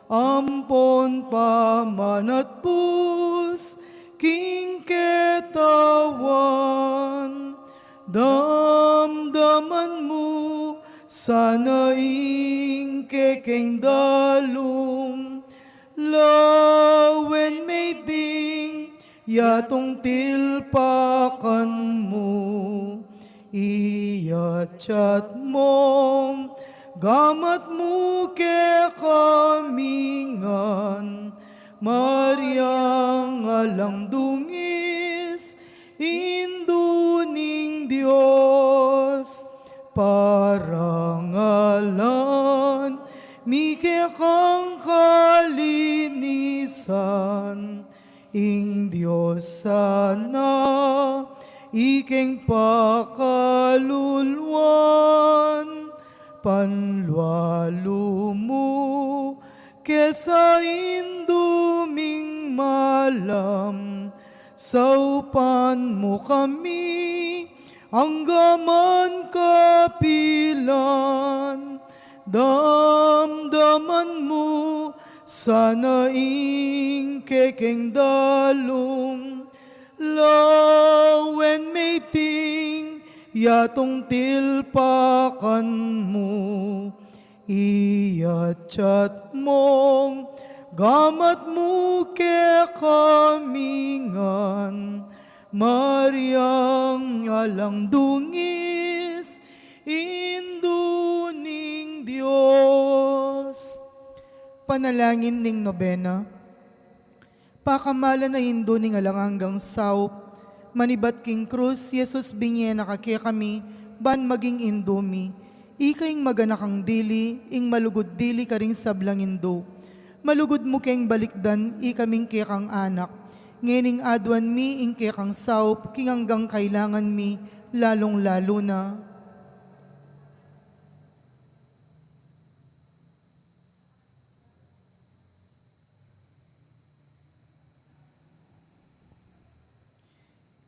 ampon pamanatpus king ketawan. Damdaman mu sana ing kekeng dalung, lawen meiting yatung tilpakan mu, iyatyat mung gamat mu kekami ngan. Mariang alang dungis, Indu ning Dios, parangalan mi kekang kalinisan. Ing Dios sana ikeng pakaluluan, panlualu mu kesa indu ming malam. Saupan mu kami anggaman kapilan, damdaman mu sana ing kekeng dalung, lawen meiting yatung tilpakan mu, iyatyat mung gamat mu kekami ngan. Mariang alang dungis, Indu ning Dios. Panalangin ning Nobena. Pakamalan a Indu ning alang anggang saup, manibat king krus, Jesus, binye na ka kekami ban maging Indu mi. Ika ing maganakang dili, ing malugud dili karing sablang indu. Malugud mu keng balikdan ikaming kekang anak. Ngening aduan mi ing kekang saup king anggang kailangan mi, lalung-lalu na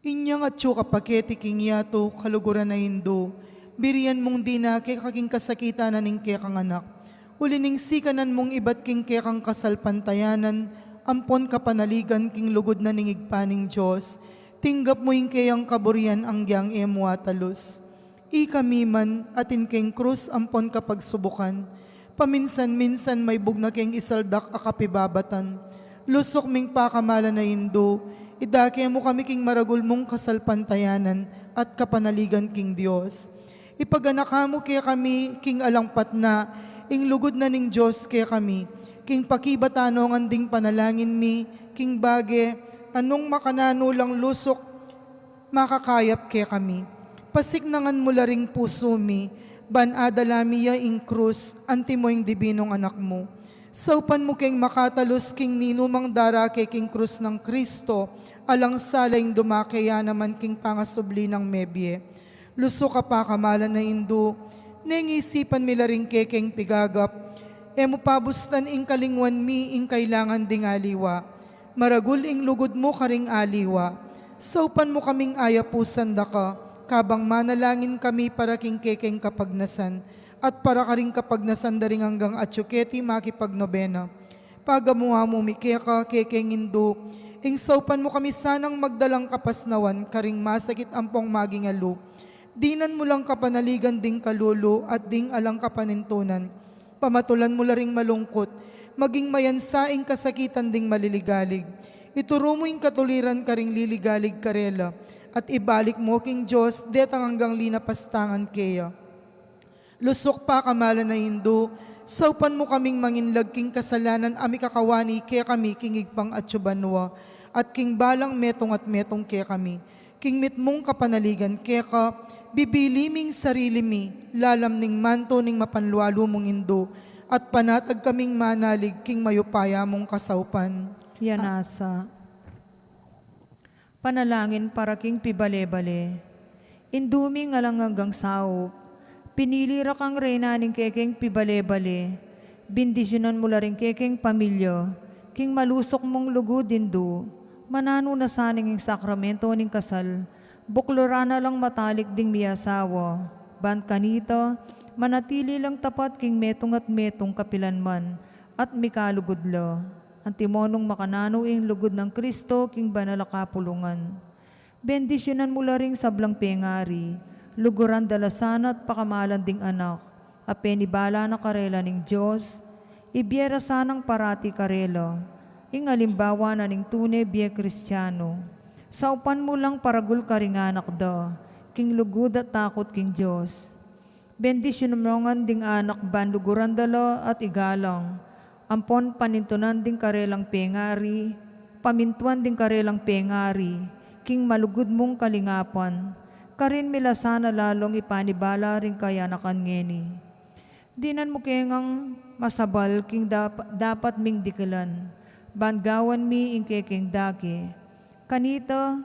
inyang atyu ka pa keti king yatu, kaluguran a Indu, birian mung dina keka king kasakitan na ning kekang anak. Uli ning sikanan mung ibat king kekang kasalpantayanan, ampon kapanaligan king lugud na ning Ibpa ning Dios, tinggap mu ing keyang kaburian anggyang e mu atalus. Ikami man, atin keng krus ampon kapagsubukan, paminsan-minsan maibug na keng isaldak a kapibabatan. Lusuk ming pakamalan a Indu, idake mu kami king maragul mung kasalpantayanan at kapanaligan king Dios. Ipaganaka mu kekami king alang patna ing lugud na ning Dios kekami, king pakibat a ngan ding panalangin mi, king bage a nung makananu lang lusuk makakayap kekami. Pasiknangan mu la ring pusu mi, ban adala mi ya ing krus, antimo ing dibinung anak mu. Saupan mu keng makatalus king ninumang darake king krus nang Kristo, alang sala ing dumake ya naman king pangasubli nang mebie. Lusuk a pakamalan a Indu, neng isipan mi la ring kekeng pigagap, e mu pabustan ing kalingwan mi ing kailangan ding aliwa. Maragul ing lugud mu karing aliwa. Saupan mu kaming ayapusan da ka, kabang manalangin kami para king kekeng kapagnasan, at para karing kapagnasan da ring anggang atyu keti makipagnobena. Pagamu-amu mi keka, kekeng Indu, ing saupan mu kami sanang magdalang kapasnawan karing masakit ampong maging alu. Dinan mu lang kapanaligan ding kalulu at ding alang kapanintunan. Pamatulan mu la ring malungkut, maging mayansa ing kasakitan ding maliligalig. Ituru mu ing katuliran karing liligalig karela, at ibalik mu king Dios detang anggang linapastangan keya. Lusuk pakamalan a Indu, saupan mu kaming manginlag king kasalanan a mikakawani kekami king Ibpang atyu banua, at king balang metung at metung kekami. King mitmung kapanaligan keka, bibili ming sarili mi, lalam ning mantu ning mapanlualu mung Indu, at panatag kaming manalig king mayupaya mung kasaupan. Yan nasa. Panalangin para king pibale-bale. Indu ming alang anggang saup, pinili ra kang reyna ning kekeng pibale-bale. Bendisyunan mu la ring kekeng pamilya king malusuk mung lugud, Indu. Mananu na sana ing sakramento ning kasal, bukluran na lang matalik ding miasawa, ban kanita manatili lang tapat king metung at metung kapilanman, at mikalugud la, antimo nung makananu ing lugud nang Kristo king banal a kapulungan. Bendisyunan mu la ring sablang pengari, luguran da la sana at pakamalan ding anak a penibala na karela ning Dios. Ibie ra sanang parati karela ing alimbawa na ning tune bie Kristiano. Saupan mu lang paragul karing anak da king lugud at takut king Dios. Bendisyunan mu ngan ding anak ban luguran da la at igalang, ampon panintunan ding karelang pengari, pamintuan ding karelang pengari king malugud mung kalingapan. Karin mi la sana lalung ipanibala ring kayanakan ngeni. Dinan mu ke ngang masabal king dap-, dapat ming dikilan, ban gawan mi ing kekeng dake. Kanita,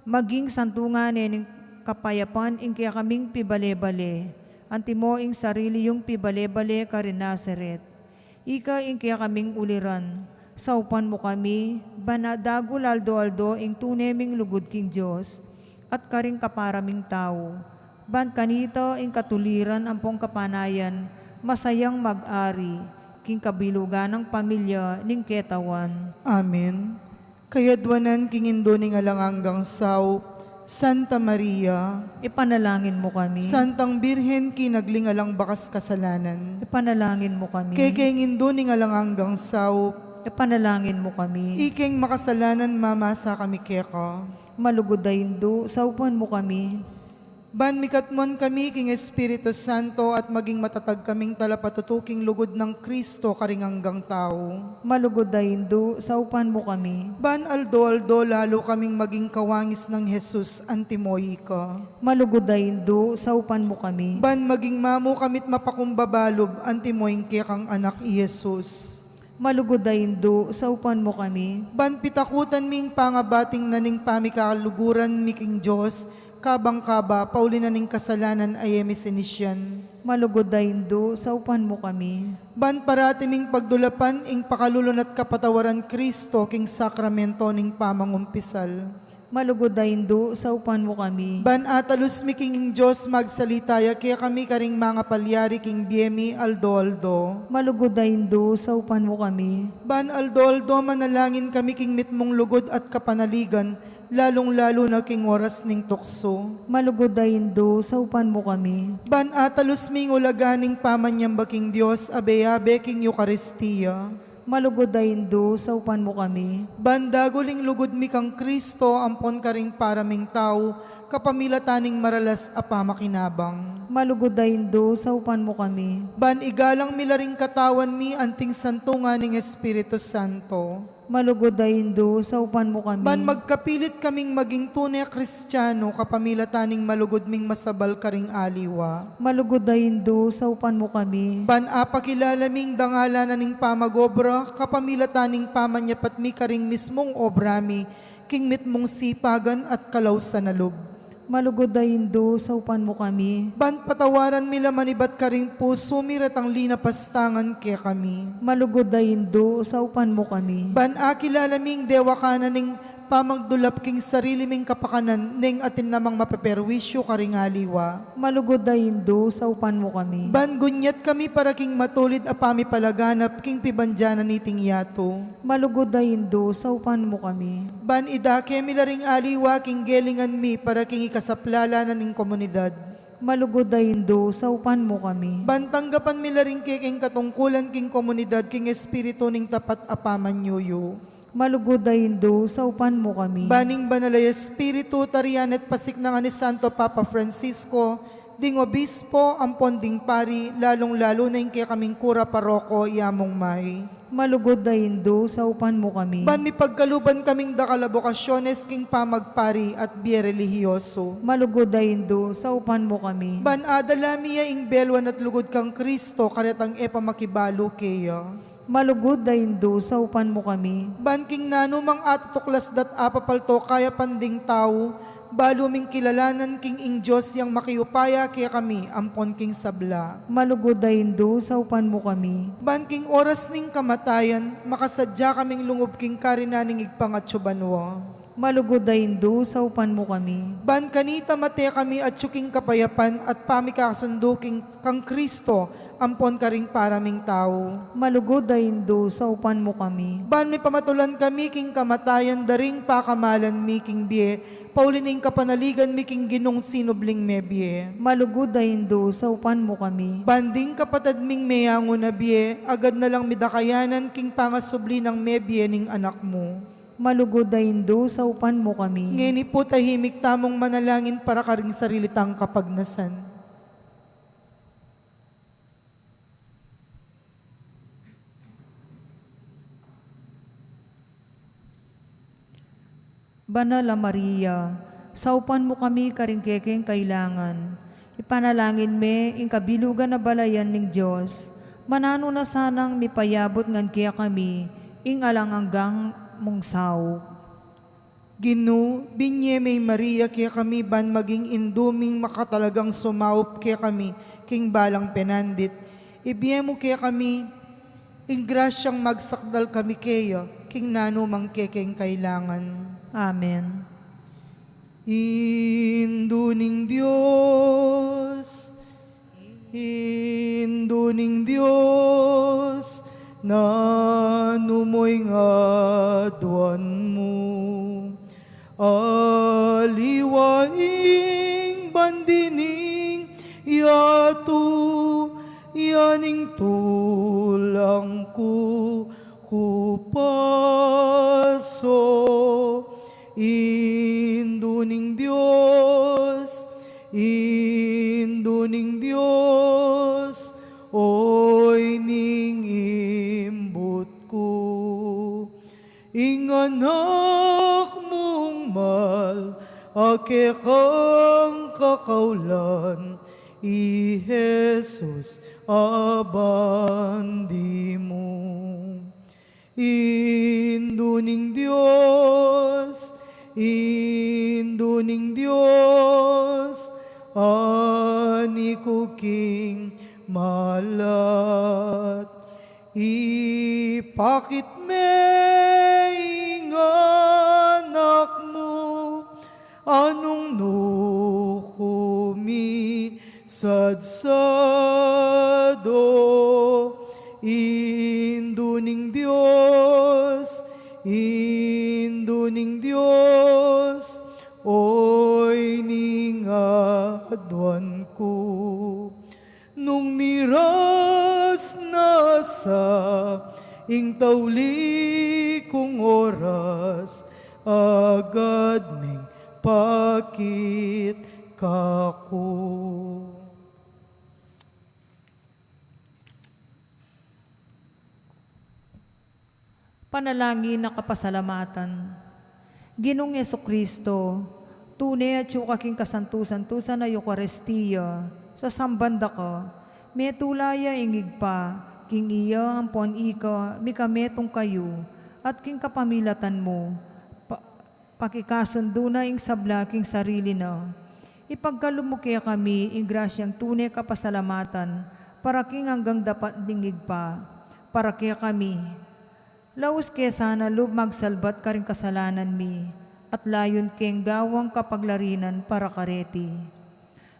maging santungan ne ning kapayapan ing kekaming pibale-bale, antimo ing sarili yung pibale-bale karin Nazaret. Ika ing kekaming uliran, saupan mu kami, ban dagul aldo-aldo ing tune ming lugud king Dios, at karing kapara ming tau. Ban kanita ing katuliran ampong kapanayan, masayang mag-ari, king kabilugan nang pamilya ning ketawan. Amen. Kayadwanan king Indu ning alang anggang saup, Santa Maria. Ipanalangin mu kami. Santang Birhen kinagling alang bakas kasalanan. Ipanalangin mu kami. Kekeng Indu ning alang anggang saup. Ipanalangin mu kami. Ikeng makasalanan mamasa kami keka. Malugud a Indu, saupan mu kami. Ban mikatmuan kami king Espiritu Santo at maging matatag kaming talapatutu king lugud nang Kristo karing anggang tau. Malugud a Indu, saupan mu kami. Ban aldo-aldo lalu kaming maging kawangis nang Jesus antimo ika. Malugud a Indu, saupan mu kami. Ban maging mamu kami't mapakumbaba lub antimo ing kekang Anak i Jesus. Malugud a Indu, saupan mu kami. Ban pitakutan mi ing pangabating na ning pamikaluguran mi king Dios, kabang kaba pauli na ning kasalanan a e mi sinisian. Malugud a Indu, saupan mu kami. Ban parati ming pagdulapan ing pakalulu na't kapatawaran Kristo king sakramento ning pamangumpisal. Malugud a Indu, saupan mu kami. Ban atalus mi king ing Dios magsalita ya kekami karing mangapalyari king bie mi aldo-aldo. Malugud a Indu, saupan mu kami. Ban aldo-aldo manalangin kami king mitmung lugud at kapanaligan, lalung-lalu na king oras ning tuksu. Malugud a Indu, saupan mu kami. Ban atalus mi ing ulaga ning pamanyamba king Dios abe-abe king Eukaristia. Malugud a Indu, saupan mu kami. Ban dagul ing lugud mi kang Kristo ampon karing para ming tau, kapamilatan ning maralas a pamakinabang. Malugud a Indu, saupan mu kami. Ban igalang mi la ring katawan mi anting santungan ning Espiritu Santo. Malugud a Indu, saupan mu kami. Ban magkapilit kaming maging tune Kristiano kapamilatan ning malugud ming masabal karing aliwa. Malugud a Indu, saupan mu kami. Ban apakilala ming dangalan na ning pamag-obra, kapamilatan ning pamanyapat mi karing mismung obra mi, king mitmung sipagan at kalausan a lub. Malugud a Indu, saupan mu kami. Ban patawaran mi la manibat karing pusu mi retang linapastangan kekami. Malugud a Indu, saupan mu kami. Ban akilala ming dewakan na ning pamagdulap king sarili ming kapakanan neng atin namang mapeperwisyu karing aliwa. Malugud a Indu, saupan mu kami. Ban gunyat kami para king matulid a pamipalaganap king pibandian na niting yatu. Malugud a Indu, saupan mu kami. Ban idake mi la ring aliwa king gelingan mi para king ikasaplala na ning komunidad. Malugud a Indu, saupan mu kami. Ban tanggapan mi la ring kekeng katungkulan king komunidad king espiritu ning tapat a pamanyuyu. Malugud a Indu, saupan mu kami. Ban ing Banal a Espiritu, tarian at pasiknangan ni Santo Papa Francisco, ding obispo, ampon ding pari, lalung-lalu na ing kekaming kura paroko, yamung may. Malugud a Indu, saupan mu kami. Ban mipagkaluban kaming dakal a bokasyones king pamagpari at bie relihiyoso. Malugud a Indu, saupan mu kami. Ban adala mi ya ing belwan at lugud kang Kristo, karetang e pa makibalu keya. Malugud a Indu, saupan mu kami. Ban king nanu mang atutuklas da't apapalto kayapan ding tau, balu ming kilalanan king ing Dios yang makiupaya kekami ampon king sabla. Malugud a Indu, saupan mu kami. Ban king oras ning kamatayan, makasadya kaming lungub king karinan ning Ibpang atsu banua. Malugud a Indu, saupan mu kami. Ban kanita mate kami atsu king kapayapan at pamikasundu king kang Kristo, ampon karing para ming tau. Malugud a Indu, saupan mu kami. Ban mipamatulan kami king kamatayan da ring pakamalan mi king bie, pauli ning kapanaligan mi king Ginung sinubling mebie. Malugud a Indu, saupan mu kami. Ban ding kapatad ming meyangu na bie, agad na lang midakayanan king pangasubli nang mebie ning Anak mu. Malugud a Indu, saupan mu kami. Ngeni pu tahimik tamung manalangin para karing sarili tang kapagnasan. Banal a Maria, saupan mu kami karing kekeng kailangan. Ipanalangin me ing kabilugan a balayan ning Dios, mananu na sanang mipayabut ngan kekami ing alang anggang mung saup. Ginu, binie me i Maria kekami ban maging indu ming makatalagang sumaup kekami king balang penandit. Ibie mu kekami ing grasyang magsakdal kami keya king nanu mang kekeng kailangan. Amen. Indu ning Dios, Indu ning Dios, nanu mo ing aduan mu? Aliwa ing bandi ning yatu, ya ing tulang ku kupaso. Indu ning Dios, Indu ning Dios, oy ning imbut ku. Ing anak mung mal a kekang kakaulan, i Jesus a bandi mu. Indu ning Dios, Indu ning Dios, ani ku king malat. Ipakit me ing anak mu, anung nu ku misadsado. Indu ning Dios, Indu ning Dios, oy ning aduan ku. Nung miras na sa ing tauli kung oras, agad meng pakit kaku. Panalangin a kapasalamatan. Ginung Jesucristo, tune atyu ka king kasantu-santusan a Eukaristia, sasamban da ka, metula ya ing Ibpa, king iya ampon ika mikametung kayu, at king kapamilatan mu, pa-, pakikasundu na ing sabla king sarili na. Ipagkalub mu kekami ing grasyang tune kapasalamatan para king anggang dapat ning Ibpa, para kekami. Laus ke sana lub magsalbat karing kasalanan mi, at layun keng gawang kapaglarinan para kareti.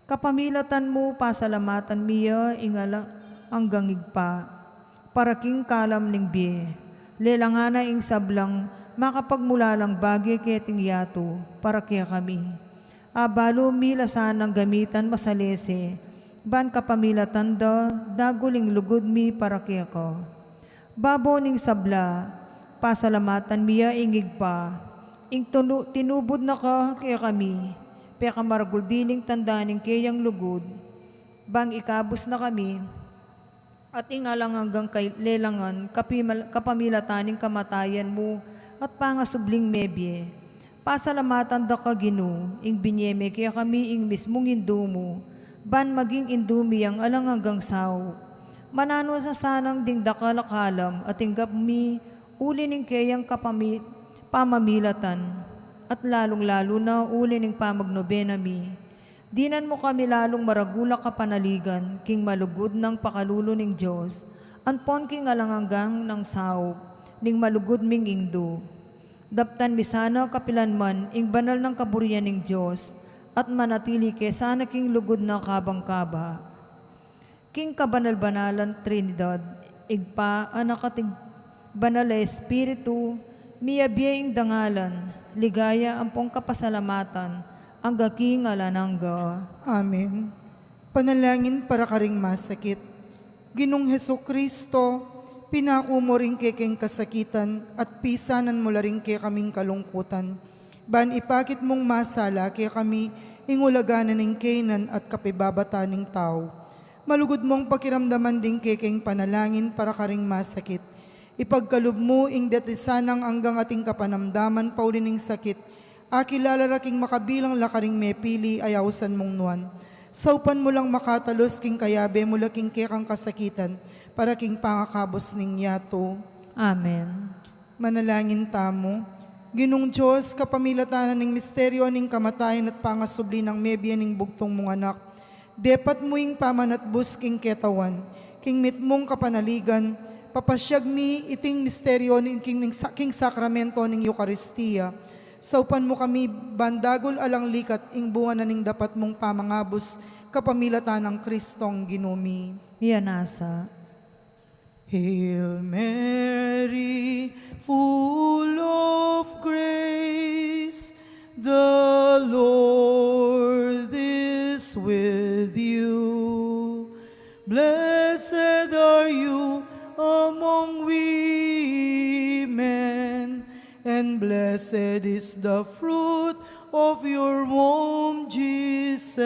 Kapamilatan mu, pasalamatan mi ya ing alang anggang Ibpa, para king kalam ning bie. Lelangan na ing sablang makapagmulalang bage keting yatu, para kekami. Abalu mi la sanang gamitan masalese, ban kapamilatan da, dagul ing lugud mi para keka. Babo ning sabla, pasalamatan mi ya ing Ibpa, ing tunu-, tinubud na ka kekami, pekamaragul diling tanda ning keyang lugud, bang ikabus na kami, at ing alang anggang kay-, lelangan, kapimal-, kapamilatan ning kamatayan mu, at pangasubling mebie. Pasalamatan da ka, Ginu, ing binie me kekami ing mismung Indu mu, ban maging Indu mi yang alang anggang saup. Mananu sa sanang ding dakal a kalam a tinggap mi uli ning keyang kapami-, pamamilatan, at lalung-lalu na uli ning pamagnobena mi. Dinan mu kami lalung maragul a kapanaligan king malugud nang pakalulu ning Dios, ampon king alang anggang nang saup ning malugud ming Indu. Daptan mi sana kapilan man ing banal nang kaburian ning Dios, at manatili ke sana king lugud na kabang kaba. King kabanal-banalan Trinidad, Ibpa, Anak, at Ig-, Banal a Espiritu, miyabie ing dangalan, ligaya, ampong kapasalamatan, angga king alang angga. Amen. Panalangin para karing masakit. Ginung Jesucristo, pinaku mu ring kekeng kasakitan at pisanan mu la ring kekaming kalungkutan. Ban ipakit mung masala kekami ing ulaga na ning keynan at kapibabatan ning tau. Malugud mung pakiramdaman ding kekeng panalangin para karing masakit. Ipagkalub mu ing deti sanang anggang ating kapanamdaman pauli ning sakit. Akilala ra king makabilang la karing mepili a ausan mung nuan. Saupan mu lang makatalus king kayabe mu la king kekang kasakitan para king pangakabus ning yatu. Amen. Manalangin tamu. Ginung Dios, kapamilatan na ning misteryo ning kamatayan at pangasubli nang mebie ning bugtung mung Anak, depat mu ing pamanatbus king ketawan, king mitmung kapanaligan, papasyag mi iting misteryo ning king, ning sa-, king sakramento ning Eukaristia. Saupan mu kami ban dagul alang likat ing bunga na ning dapat mung pamangabus kapamilatan nang Kristong Ginu mi. Miyanasa. Hail Mary, full of grace, the Lord is with you. Blessed are you among women, and blessed is the fruit of your womb, Jesus.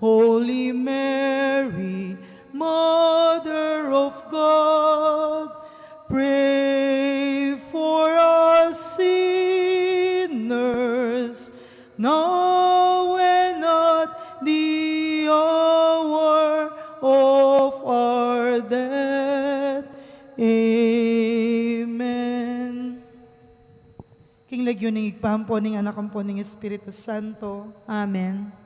Holy Mary, Mother of God, pray for us sinners, now and at the hour of our death. Amen. King lagyu ning Ibpa, ampo ning Anak, ampo ning Espiritu Santo. Amen.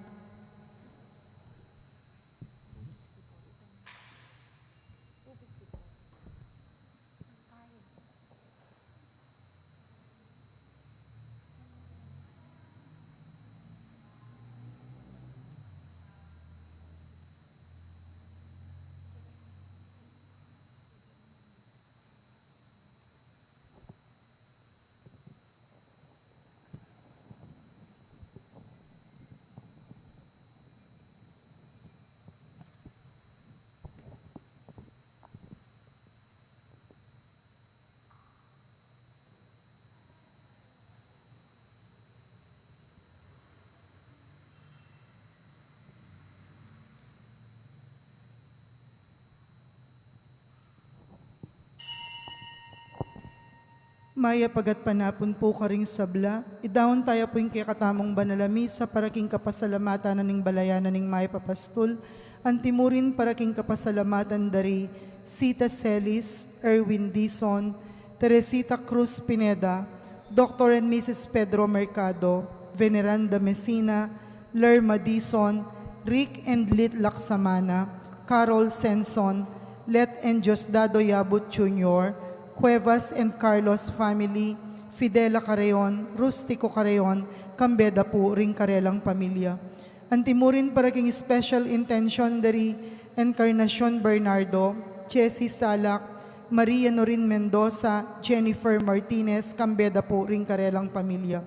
Mayap a gatpanapun pu karing sabla. Idaun taya pu ing kekatamung banal a misa para king kapasalamatan na ning balayan na ning mayap a pastul. Antimurin para king kapasalamatan da ri Sita Celis, Erwin Dizon, Teresita Cruz Pineda, Doktor and Missus Pedro Mercado, Veneranda Messina, Lerma Dizon, Rick and Lit Laksamana, Carol Senson, Let and Diosdado Yabut Junior, Cuevas and Carlos family, Fidela Carreon, Rustico Carreon, kambe da pu ring karelang pamilya. Antimurin para king special intention da ri Encarnacion Bernardo, Jessie Salak, Maria Norin Mendoza, Jennifer Martinez, kambe da pu ring karelang pamilya.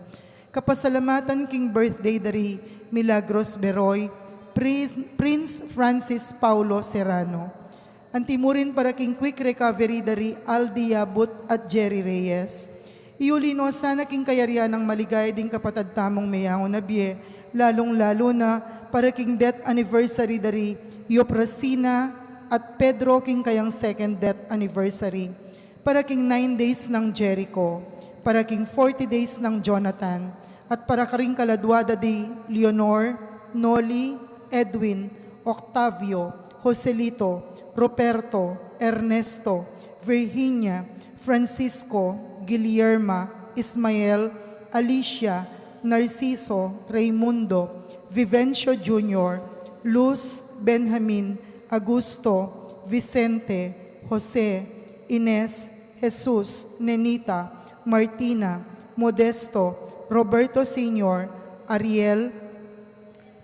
Kapasalamatan king birthday da ri Milagros Beroy, Prin-, Prince Francis Paulo Serrano. Antimurin para king quick recovery da ri Aldi Yabut at Jerry Reyes. Iuli no sana king kayarian nang maligaya ding kapatad tamung meyangu na bie, lalung-lalu na para king death anniversary da ri Yoprasina at Pedro king kayang second death anniversary. Para king nine days nang Jericho, para king forty days nang Jonathan, at para karing kaladua da di Leonor, Noli, Edwin, Octavio, Joselito, Ruperto, Ernesto, Virginia, Francisco, Guillerma, Ismael, Alicia, Narciso, Raimundo, Vivencio Junior, Luz, Benjamin, Augusto, Vicente, Jose, Ines, Jesus, Nenita, Martina, Modesto, Roberto Senior, Ariel,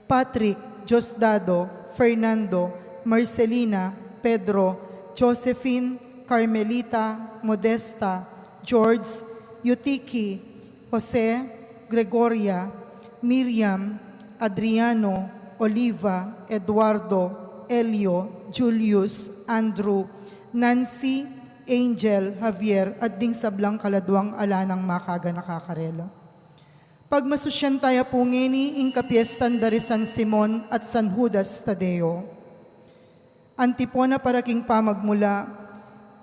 Patrick, Diosdado, Fernando, Marcelina, Pedro, Josephine, Carmelita, Modesta, George, Yutiki, Jose, Gregoria, Miriam, Adriano, Oliva, Eduardo, Elio, Julius, Andrew, Nancy, Angel, Javier, at ding sablang kaladwang ala nang makaganaka karela. Pagmasusyan taya pu ngeni ing kapiestan da ri San Simon at San Judas Tadeo. Antipona para king pamagmula,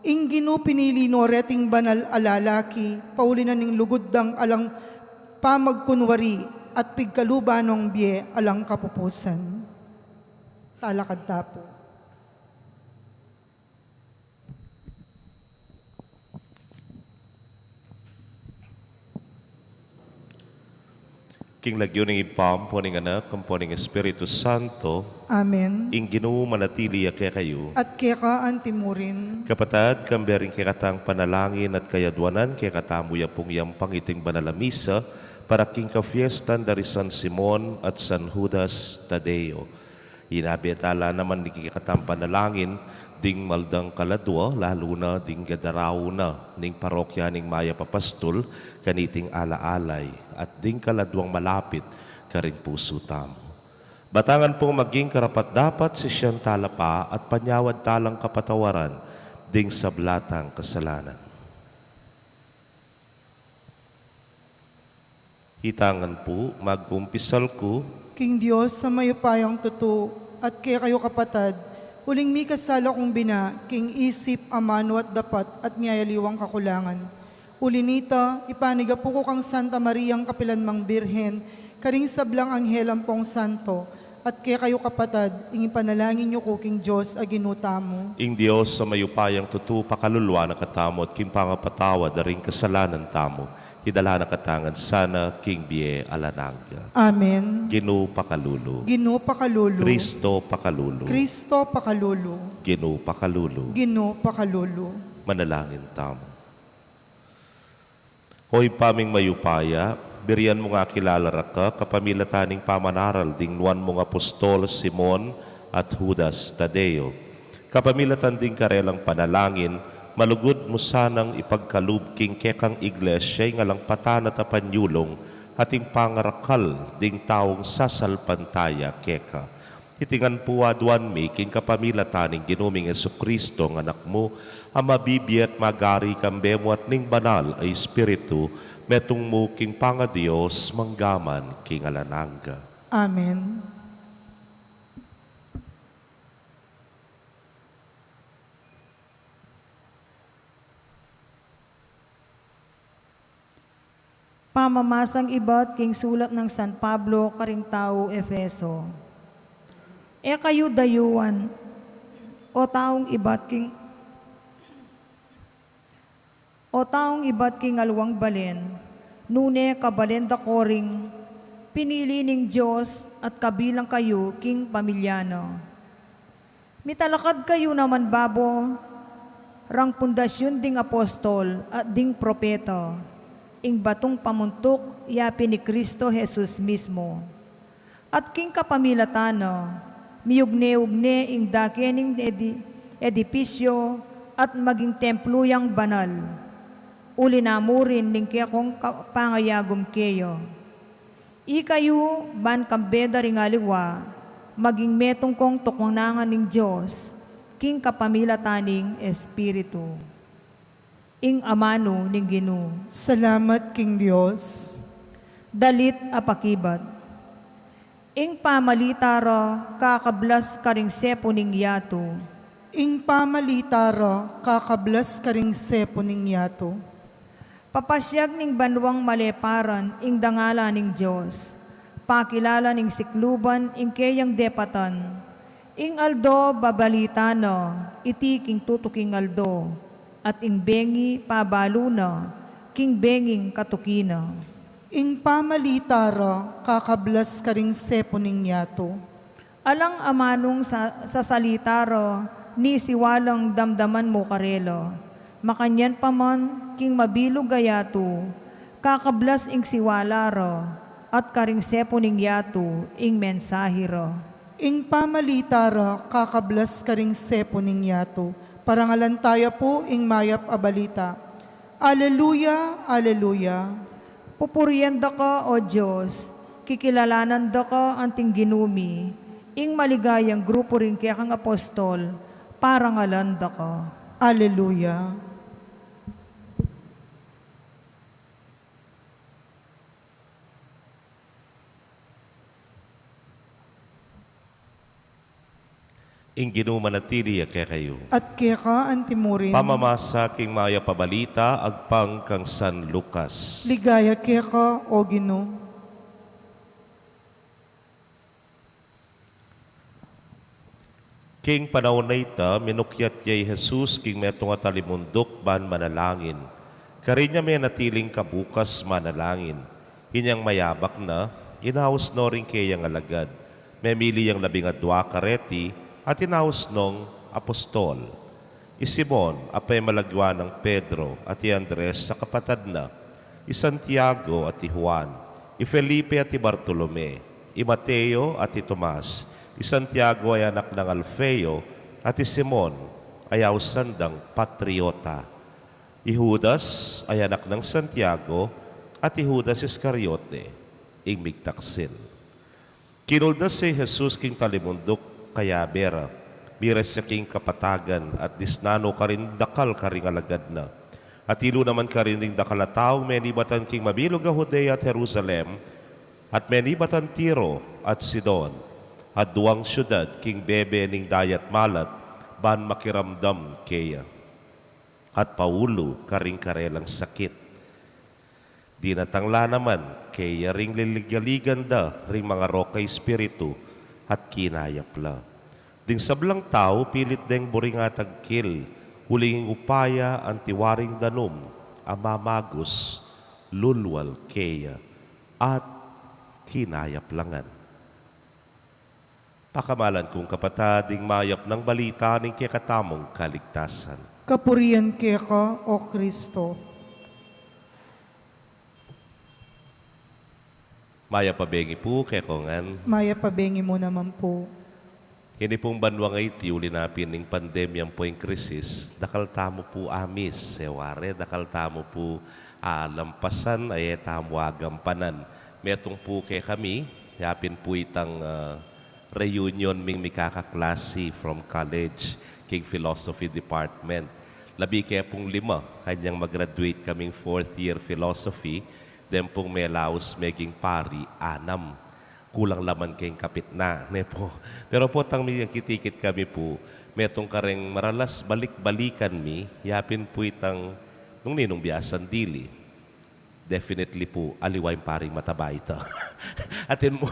ing Ginu pinili no reting banal a lalaki, pauli na ning lugud dang alang pamagkunwari at pigkaluban nong bie alang kapupusan. Talakad ta pu. King lagyu ning Ibpa, ampo ning Anak, ampo ning Espiritu Santo. Amen. Ing Ginu manatili ya kekayu. At keka antimurin. Kapatad, kambe ring kekatang panalangin at kayadwanan, kekatamu ya pung yampang iting banal a misa, para king kafiestan da ri San Simon at San Judas Tadeo. Inabe tala naman ning kekatang panalangin, ding maldang kaladwa, lalu na ding gadarau na ning parokya ning Mayap a Pastul, kaniting ala-alay, at ding kaladwang malapit karing pusu tamu. Batangan pung maging karapat-dapat, sisian tala pa at panyawad talang kapatawaran ding sabla tang kasalanan. Hitangan pu, magkumpisal ku king Dios a mayupayang tutu, at kekayu kapatad, uling mikasala kung bina, king isip, amanu at dapat, at ing aliwang kakulangan. Uli nita, ipanigapu ku kang Santa Mariang kapilan mang Birhen, karing sablang anghel ampong santo, at kekayu kapatad, ing ipanalangin yu ku king Dios a Ginu tamu. Ing Dios a mayupayang tutu pakaluluan na katamu at king pangapatawad da ring kasalanan tamu, idala na katamu ngan sana king bie alang angga. Amen. Ginu pakalulu. Ginu pakalulu. Kristo pakalulu. Kristo pakalulu. Ginu pakalulu. Ginu pakalulu. Manalangin tamu. O Ibpa ming mayupaya, birian mung akilala raka kapamilatan ning pamanaral ding nuan mung apostol Simon at Judas Tadeo. Kapamilatan ding karelang panalangin, malugud mu sanang ipagkalub king kekang iglesia ing alang patana at apanyulung at ing pangarakal ding taung sasalpantaya keka. Iti ngan pu aduan mi king kapamilatan ning Ginu ming Jesucristo, a Anak mu, a mabibie at magari kambe mu at ning Banal a Espiritu, metung mu king pangaDios, mangga man king alang angga. Amen. Pamamasang ibat king sulat nang San Pablo karing taung Efeso. E kayu dayuan, o taung ibat king, o taung ibat king aliwang balen, nune kabalen da ko ring pinili ning Dios at kabilang kayu king pamilya na. Mitalakad kayu naman babo rang pundasyun ding apostol at ding propeta, ing batung pamuntuk ya pin i Cristo Jesus mismu. At king kapamilatan na, miugne-ugne ing dake ning edi-, edipisyu at maging templu yang banal. Uli na mu rin ning kekong ka-, pangayagum keya. Ikayu, ban kambe da ring aliwa, maging metung kong tukunangan ning Dios, king kapamilatan ning Espiritu. Ing amanu ning Ginu. Salamat king Dios. Dalit a pakibat. Ing pamalita ra kakablas karing sepu ning yatu. Ing pamalita ra kakablas karing sepu ning yatu. Papasyag ning banuang maleparan ing dangalan ning Dios. Pakilala ning sikluban ing keyang depatan. Ing aldo babalita na, iti king tutuking aldo, at ing bengi pabalu na, king benging katuki na. Ing pamalita ra, kakablas karing sepu ning yatu. Alang amanung sa, sasalita ra, ni siwalang damdaman mu karela. Makanyan pa man, king mabilug a yatu, kakablas ing siwala ra, at karing sepu ning yatu, ing mensahe ra. Ing pamalita ra, kakablas karing sepu ning yatu. Parangalan taya pu ing mayap a balita. Aleluya, aleluya. Pupurian da ka, O Dios, kikilalanan da ka anting Ginu mi, ing maligayang grupu ring kekang apostol, parangalan da ka. Aleluya. Ing Ginu manatili ya kekayu. At keka antimurin. Pamamasa king mayap a balita agpang kang San Lucas. Ligaya keka, O Ginu. King panaun a ita, minukyat ya i Jesus king metung a talimunduk ban manalangin. Karin ya menatiling kabukas manalangin. Inyang mayabak na, inaus no ring keyang alagad. Memili yang labing adua kareti, at inaus nong apostol. I Simon, a pemalagyuan nang Pedro, at i Andres a kapatad na, i Santiago at i Juan, i Felipe at i Bartolome, i Mateo at i Tomas, i Santiago a anak nang Alfeo, at i Simon, a ausan dang Patriota, i Judas a anak nang Santiago, at i Judas Iscariote, ing migtaksil. Kinuldas ya i Jesus king talimunduk, kayabe ra, miras ya king kapatagan, at disnan no karing dakal karing alagad na. At ilu naman karin ding dakal a taung menibatan king mabilug a Judea at Jerusalem, at menibatan Tiro at Sidon, at duang siudad king bebe ning dayat malat, ban makiramdam keya. At paulu karing karelang sakit. Dinatang la naman keya ring liligaligan da ring mangarok a espiritu at kinayap la. Ding sablang tau pilit deng buring atagkil, uling ing upaya anti waring danum a mamagus, lulwal keya, at kinayap la ngan. Pakamalan kung kapatad, ing mayap nang balita ning kekatamung kaligtasan. Kapurian keka, O Kristo. Mayap a bengi pu kekongan. Mayap a bengi mu naman pu. Ini pung banua ngeni, uli na pin ning pandemya ampo ing krisis, dakal tamu pu a-miss, e wari, dakal tamu pu alampasan, e tamu agampanan. Metung pu kekami, yapin pu itang, ah, reunion ming mikakaklasi from college, king philosophy department. Labi ke pung lima, anyang mag-graduate kaming fourth year philosophy, den pung melaus meging pari, anam. Kulang la man keng kapitna, ne pu. Pero pu, tang mikit-ikit kami pu, metung kareng maralas balik-balikan mi, yapin pu itang nung ninung biasang dili. Definitely pu, aliwa ing paring mataba ita. Atin mu,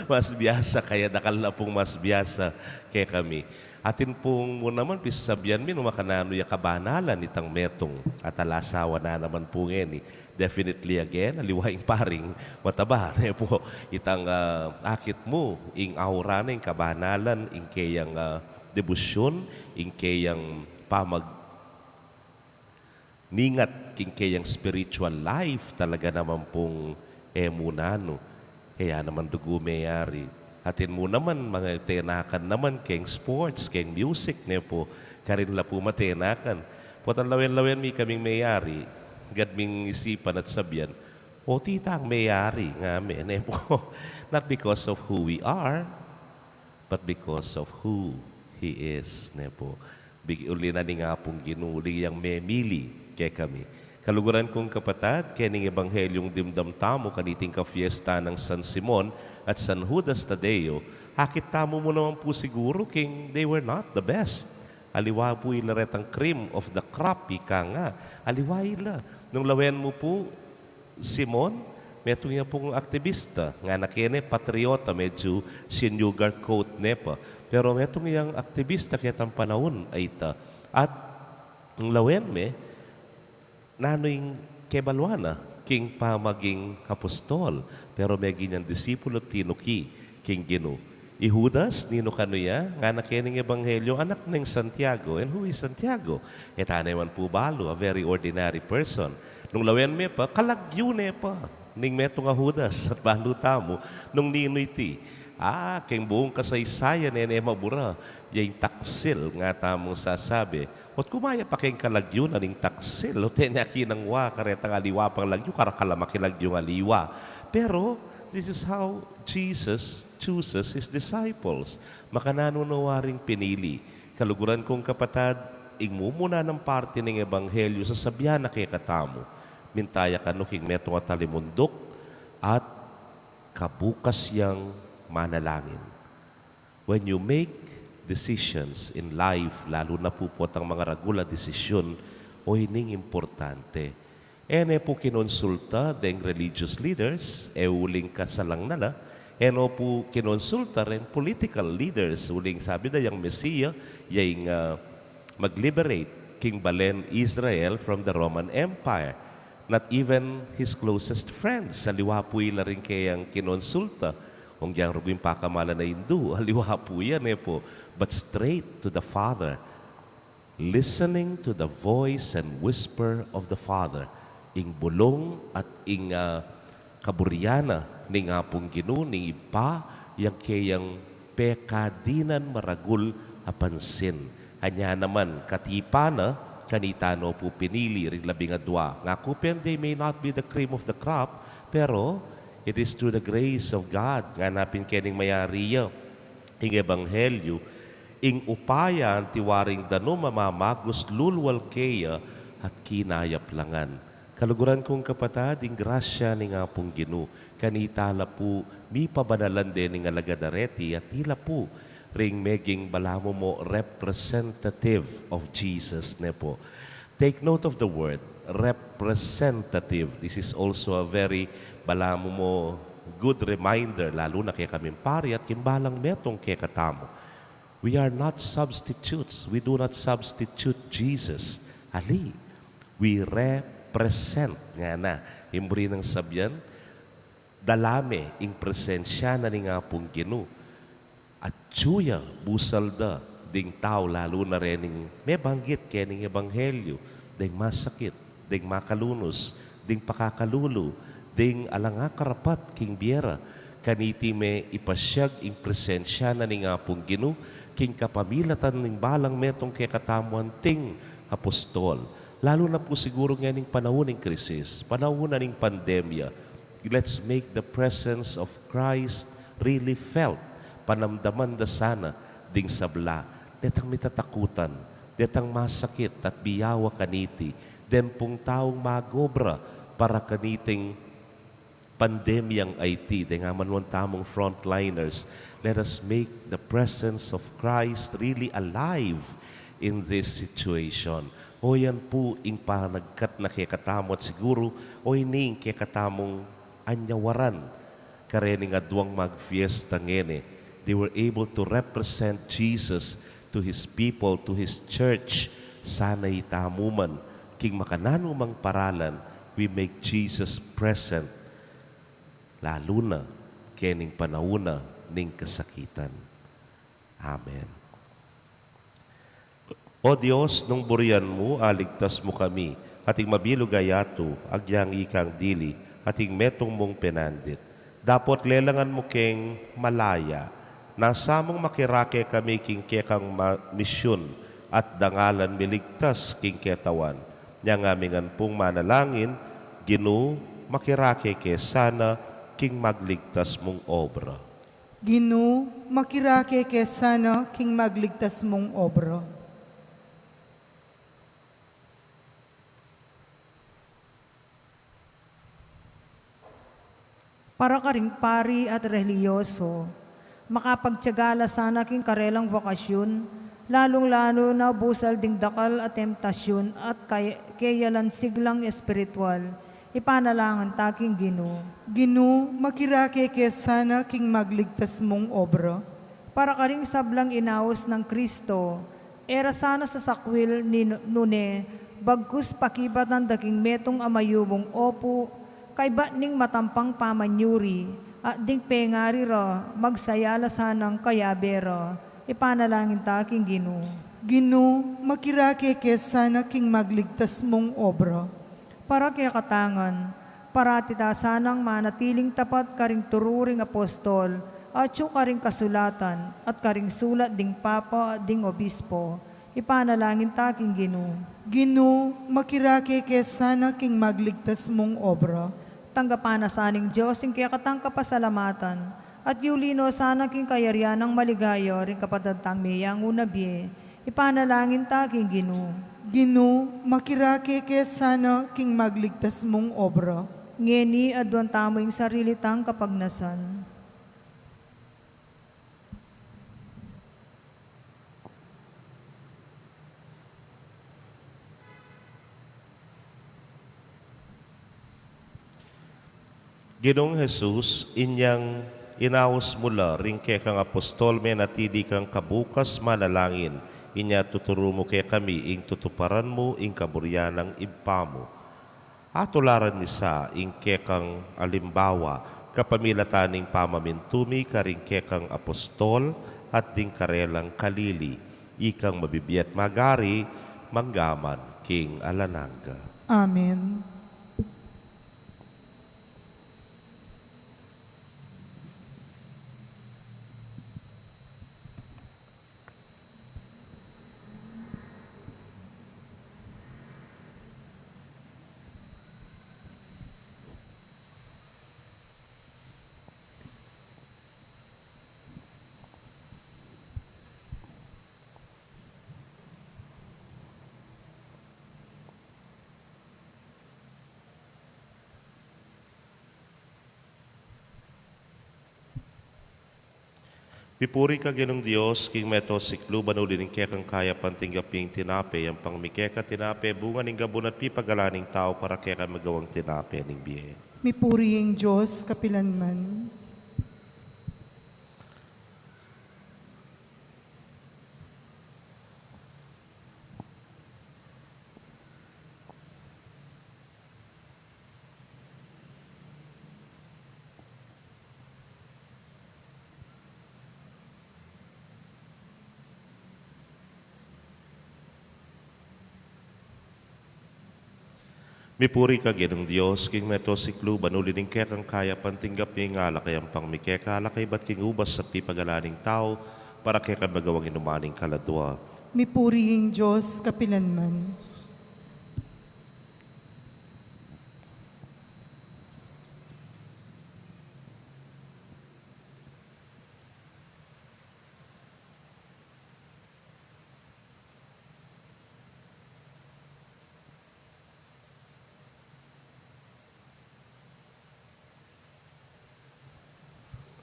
mas biasa, kaya dakal na pung mas biasa kekami. Atin pung mu naman, pisasabian mi nung makananu ya kabanalan itang metung. At ala sawa na naman pu ngeni. Definitely again, aliwa ing paring mataba, ne pu. Itang, ah, akit mu, ing aura na, ing kabanalan, ing keyang, ah, debosyun, ing keyang pamag- ningat king keyang spiritual life, talaga naman pung e mu nanu. Kaya naman dugu meyari. Atin mu naman, matenakan naman keng sports, keng music, ne pu, karin la pu matenakan. Potang lawen-lawen mi kaming meyari, gad ming isipan at sabian, o, titang meyari ngame, ne pu. Not because of who we are, but because of who He is, ne pu. Big-, uli na ning Apung Ginu, uli yang memili kekami. Kaluguran kung kapatad, kening ebanghelyung dimdam tamu kaniting kafiesta nang San Simon at San Judas Tadeo, akit tamu mu naman pu siguru king they were not the best. Aliwa pu ila retang cream of the crop, ika nga. Aliwa ila. Nung lawen mu pu, Simon, metung ya pung aktibista, ngana kene patriota, medyu sinugar coat ne pa. Pero metung yang aktibista ketang panaun a ita. At ing lawen me, nanu ing kebaluan na king pamaging apostol, pero meging yang disipulo tinuki king Ginu. I Judas, ninu kanu ya? Ngana keni ning Ebanghelyo, anak neng Santiago. And who is Santiago? E tane man pu balu, a very ordinary person. Nung lawen me pa, kalagyu ne pa ning metung a Judas, at balu tamu nung ninu iti. Ah, keng buung kasaysayan e ne mabura ya ing taksil, nga tamung sasabi. Ot kumaya pa keng kalagyu na ning taksil, ot e ne akinangwa karetang aliwa pang lagyu, karakal a makilagyung aliwa. Pero, this is how Jesus chooses his disciples. Makananu na waring pinili. Kaluguran kung kapatad, ing mumuna nang parti ning Ebanghelyo, sasabian na kekatamu, minta ya kanu king metung a talimunduk, at kabukas yang manalangin. When you make decisions in life, lalu na pu potang mangaragul a desisyun, o ining importante. E ne pu kinonsulta deng religious leaders, e uling kasalang na la, e no pu kinonsulta reng political leaders, uling sabi da yang Mesia, ya ing, ah, mag-liberate king balen Israel from the Roman Empire. Not even his closest friends, aliwa pu ila ring keyang kinonsulta. Ong yang rugu ing pakamalan a Hindu, aliwa pu ya, ne pu, but straight to the Father. Listening to the voice and whisper of the Father. Ing bulung at ing, ah, kaburian na ning Apung Ginu, ning Ibpa, yang keyang pekadinan maragul a pansin. Anya naman, katipan na, kanita no pu pinili ring labing adua. Ngaku pin, they may not be the cream of the crop, pero it is through the grace of God, ngana pin kening mayari ya ing Ebanghelyo, ing upaya anti waring danum a mamagus lulwal keya at kinayap la ngan. Kaluguran kung kapatad, ing grasya ning Apung Ginu, kanita la pu mipabanalan dening alagad a reti, at ila pu ring meging balamu mo representative of Jesus, ne pu. Take note of the word, representative. This is also a very balamu mo good reminder, lalu na kekaming pari at king balang metung kekatamu. We are not substitutes. We do not substitute Jesus. Ali, we represent, ngana. Ing buri nang sabian, dala me ing presensya na ning Apung Ginu. Atyu ya, busal da ding tau, lalu na rening mebanggit kening Ebanghelyo, deng masakit, ding makalunus, ding pakakalulu, ding alang akarapat king bie ra. Kaniti me ipasiag ing presensya na ning Apung Ginu king kapamilatan ning balang metung kekatamu anting apostol. Lalu na pu siguru ngening panaun ning krisis, panaun na ning pandemya. Let's make the presence of Christ really felt. Panamdaman da sana ding sabla, detang mitatakutan, detang masakit at biyawa kaniti, den pung taung mag-obra para kaniting pandemyang iti, deng amanuan tamung frontliners. Let us make the presence of Christ really alive in this situation. O yan pu ing panagkat na kekatamu at siguru, o ini ing kekatamung anyawaran karening aduang magfiesta ngeni. They were able to represent Jesus to his people, to his church. Sana itamu man, king makananu mang paralan, we make Jesus present, lalu na kening panaun na ning kasakitan. Amen. O Dios, nung burian mu, aligtas mu kami, ating mabilug a yatu, agyang ikang dili, ating metung mung penandit. Dapot lelangan mu keng malaya, nasa mung makirake kami king kekang ma-, misyun, at dangalan miligtas king ketawan. Nya ngamingan pung manalangin, Ginu, makirake ke sana king magligtas mung obra. Ginu, makirake ke sana king magligtas mung obra. Para karing pari at relihiyoso, makapagtiyaga la sana king karelang bokasyun, lalung-lalu na busal ding dakal a temptasyun at kay-, keyalan siglang espiritual, ipanalangin ta king Ginu. Ginu, makirake ke sana king magligtas mung obra. Para karing sablang inaus nang Kristo, e ra sana sasakwil ni nu-, nune, bagkus pakibatan da king metung a mayubung opu, kaybat ning matampang pamanyuri, at ding pengari ra, magsaya la sanang kayabe ra, ipanalangin ta king Ginu. Ginu, makirake ke sana king magligtas mung obra. Para kekatang ngan, parati ta sanang manatiling tapat karing turu ring apostol, atyu karing kasulatan, at karing sulat ding papa at ding obispo, ipanalangin ta king Ginu. Ginu, makirake ke sana king magligtas mung obra. Tanggapan na sa ning Dios ing kekatang kapasalamatan, at yuli no sana king kayarian nang maligaya ring kapatad tang meyangu na bie, ipanalangin ta king Ginu. Ginu, makirake ke sana king magligtas mung obra. Ngeni aduan tamu ing sarili tang kapagnasan. Ginung Jesus, inyang inaus mu la ring kekang apostol, menatili kang kabukas manalangin, inya tuturu mu kekami ing tutuparan mu ing kaburian nang Ibpa mu. Atularan mi sa ing kekang alimbawa, kapamilatan ning pamamintu mi karing kekang apostol at ding karelang kalili, ikang mabibie at magari, mangga man king alang angga. Amen. Mipuri ka Ginung Dios, king meto siklu, ban uli ning kekang kayapan tinggap mi ing tinape, yampang mi keka tinape, bunga ning gabun at pipagalan ning tau, para keka magawang tinape ning bie. Mipuri ing Dios kapilanman. Mipuri ka Ginung Dios, king meto siklu, ban uli ning kekang kayapan tinggap mi ing alak a yampang mi keka, alak a ibat king ubas at pipagalan ning tau, para keka magawang inuman ning kaladua. Mipuri ing Dios kapilanman.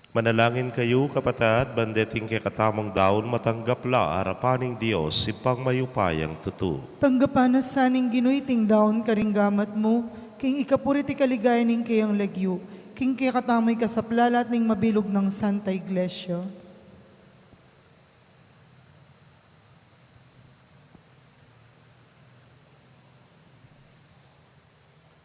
Manalangin kayu, kapatad, ban deting kekatamung daun matanggap la arapan ning Dios, Ibpang mayupayang tutu. Tanggapan na sa ning Ginu iting daun karing gamat mu, king ikapuri at ikaligaya ning keyang lagyu, king kekatamung ikasaplalat ning mabilug nang Santa Iglesia.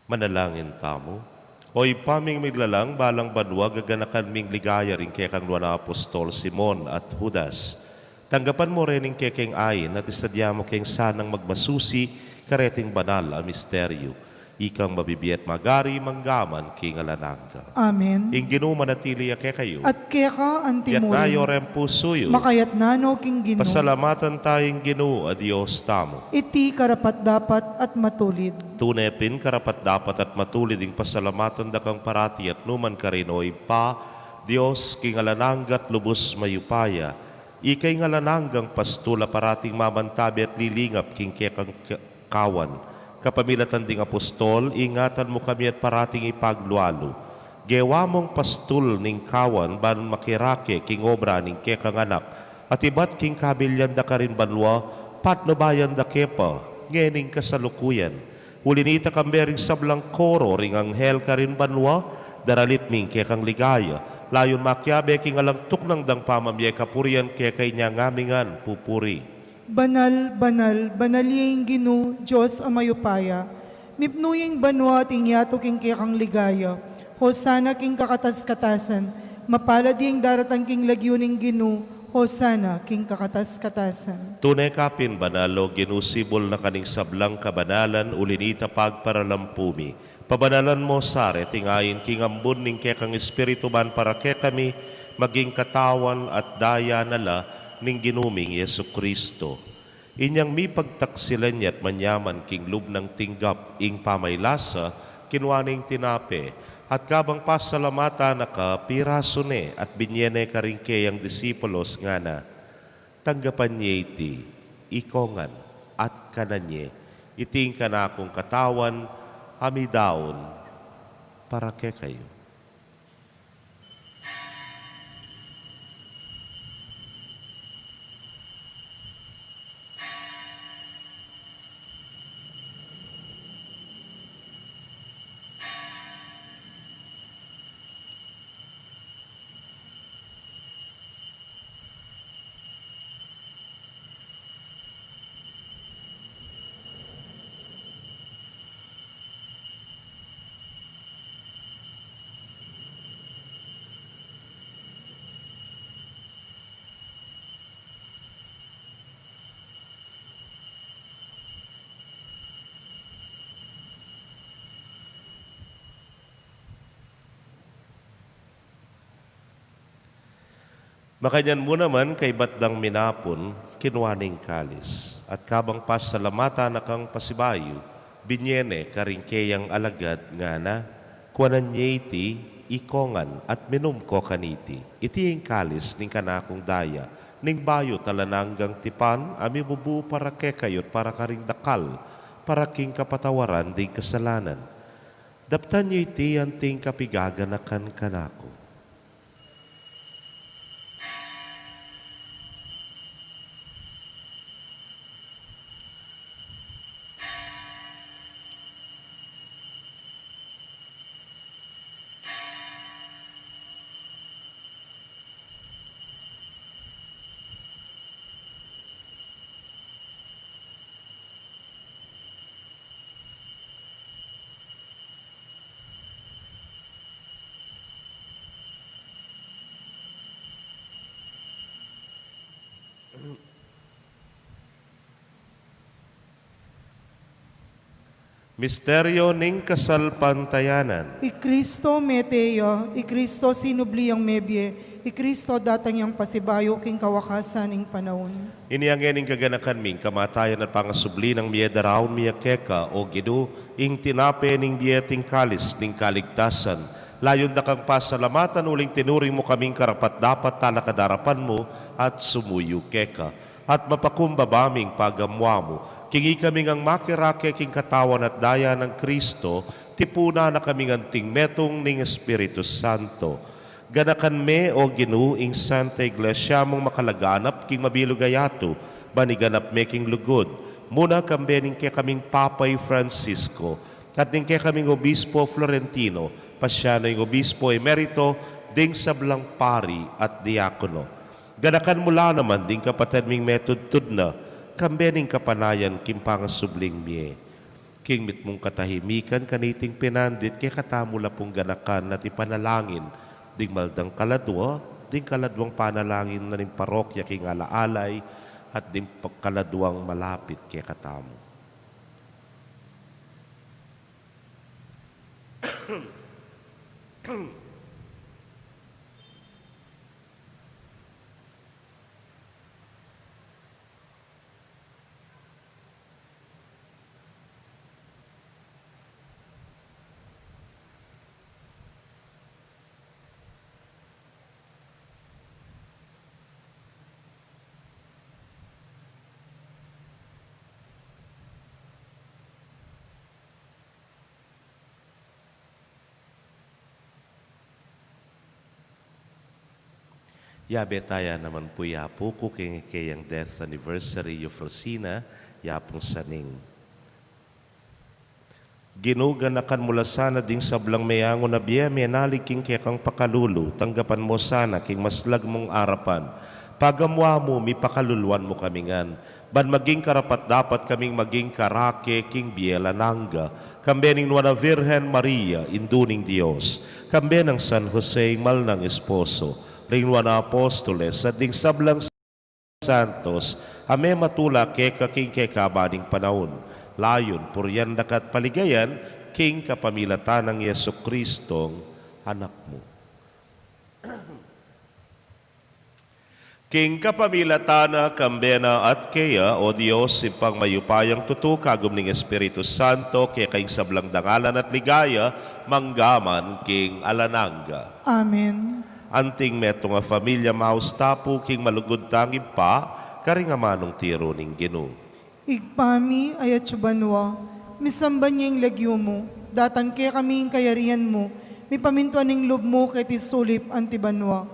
Manalangin tamu. O Ibpa ming miglalang, balang banua gaganakan ming ligaya ring kekang nuan a apostol Simon at Judas. Tanggapan mu ring kekeng ain at isadya mu keng sanang magmasusi kareting banal a misteryu. Ikang mabibie at magari mangga man king alang angga. Amen. Ing Ginu manatili ya kekayu. At keka antimurin. Itas yu reng pusu yu. Makatas no king Ginu. Pasalamatan taya ing Ginu a Dios tamu. Iti karapat-dapat at matulid. Tune pin karapat-dapat at matulid ing pasalamatan da kang parati at nukarin man, O Ibpa, Dios king alang angga at lubus mayupaya. Ika ing alang anggang pastul a parating mamantabi at lilingap king kekang k-, kawan. Kapamilatan ding apostol, ingatan mu kami at parating ipaglualu. Gewa mung pastul ning kawan ban makirake king obra ning kekang anak, at ibat king kabilyan da karin banua, patnubayan da ke pa, ngening kasalukuyan. Uli nita, kambe ring sablang koro ring anghel karin banua, daralit mi ing kekang ligaya, Layun makiabe king alang tuknang dang pamamie kapurian keka, inya ngan mi ngan pupuri. Banal, banal, banal ya ing Ginu, Dios a mayupaya. Mipnu ya ing banua at ing yatu king kekang ligaya. Hosana king kakatas-katasan. Mapalad ya ing daratang king lagyu ning Ginu. Hosana king kakatas-katasan. Tune ka pin banal, o Ginu, sibul na ka ning sablang kabanalan, uli na nita pagparalampu mi. Pabanalan mu sa reting ain king ambun ning kekang Espiritu, ban para kekami maging katawan at daya na la ning Ginu ming Jesucristo. Inyang mipagtaksilan ya at manyaman king lub nang tinggap ing pamaylasa, kinua ne ing tinape, at kabang pasalamatan na ka, pirasu ne at binye ne karing keyang disipulos, ngana: Tanggapan ye iti, ikongan, at kanan ye, iti ing kanakung katawan a midaun para kekayu. Makanyan mu naman, kaybat dang minapun, kinua ne ing kalis, at kabang pasalamatan na kang pasibayu, binye ne karing keyang alagad, ngana: Kuanan ye iti, ikongan, at minum ko kaniti. Iti ing kalis ning kanakung daya, ning bayu at alang anggang tipan, a mibubu para kekayu at para karing dakal, para king kapatawaran ding kasalanan. Daptan yu iti anting kapigaganakan kanaku. Misteryo ning kasalpantayanan. I Kristo mete ya, i Kristo sinubli yang mebie, i Kristo datang yang pasibayu king kawakasan ning panaun. Inya ngeni king kaganakan mi ing kamatayan at pangasubli nang mie, daraun mi ya keka, o Ginu, ing tinape ning bie at ing kalis ning kaligtasan. Layun da kang pasalamatan uling tinuring mu kaming karapat-dapat talakad king arapan mu at sumuyu keka. At mapakumbaba ming pagamuan mu, king ikami ngang makirake king katawan at daya nang Kristo, tipunan na kaming anting metung ning Espiritu Santo. Ganakan me, o Ginu, ing Santa Iglesia mung makalaganap king mabilug a yatu, ban iganap me king lugud, muna kambe ning kekaming Papa i Francisco, at ning kekaming Obispo Florentino, pasian ing Obispo Emerito, ding sablang pari at diakono. Ganakan mu la naman ding kapatad ming metudtud na, kambe ning kapanayan king pangasubling mie. King mitmung katahimikan kaniting pinandit, kekatamu la pung ganakan at ipanalangin ding maldang kaladua, ding kaladuang panalangin na ning parokya king ala-alay, at ding pa-, kaladuang malapit kekatamu. Yabe taya naman pu i Apu ku king keyang death anniversary, Eufrosina, yapung saning. Ginu, ganakan mu la sana ding sablang meangu na bie, menalig king kekang pakalulu, tanggapan mu sana king maslag mung arapan. Pagamuan mu mi, pakaluluan mu kami ngan, ban maging karapat-dapat kaming maging karake king bie alang angga, kambe ning Nuan a Virgen Maria, Indu ning Dios, kambe nang San Jose, mal nang esposo, ring Nuan a Apostoles, at ding sablang santos a mematula keka king kekaban ning panaun. Layun purian daka at paligayan king kapamilatan nang Jesucristong Anak mu. King kapamilatan na, kambe na, at keya, o Dios, Ibpang mayupayang tutu, kagum ning Espiritu Santo, keka ing sablang dangalan at ligaya, mangga man king alang angga. Amen. Anting metung a familia, maus ta pu king malugud tang Ibpa, karing amanung tiru ning Ginu. Ibpa mi, atsu ka banua, misamban ya ing lagyu mu, datang kekami ing kayarian mu, mipamintuan ing lub mu keti sulip anti banua.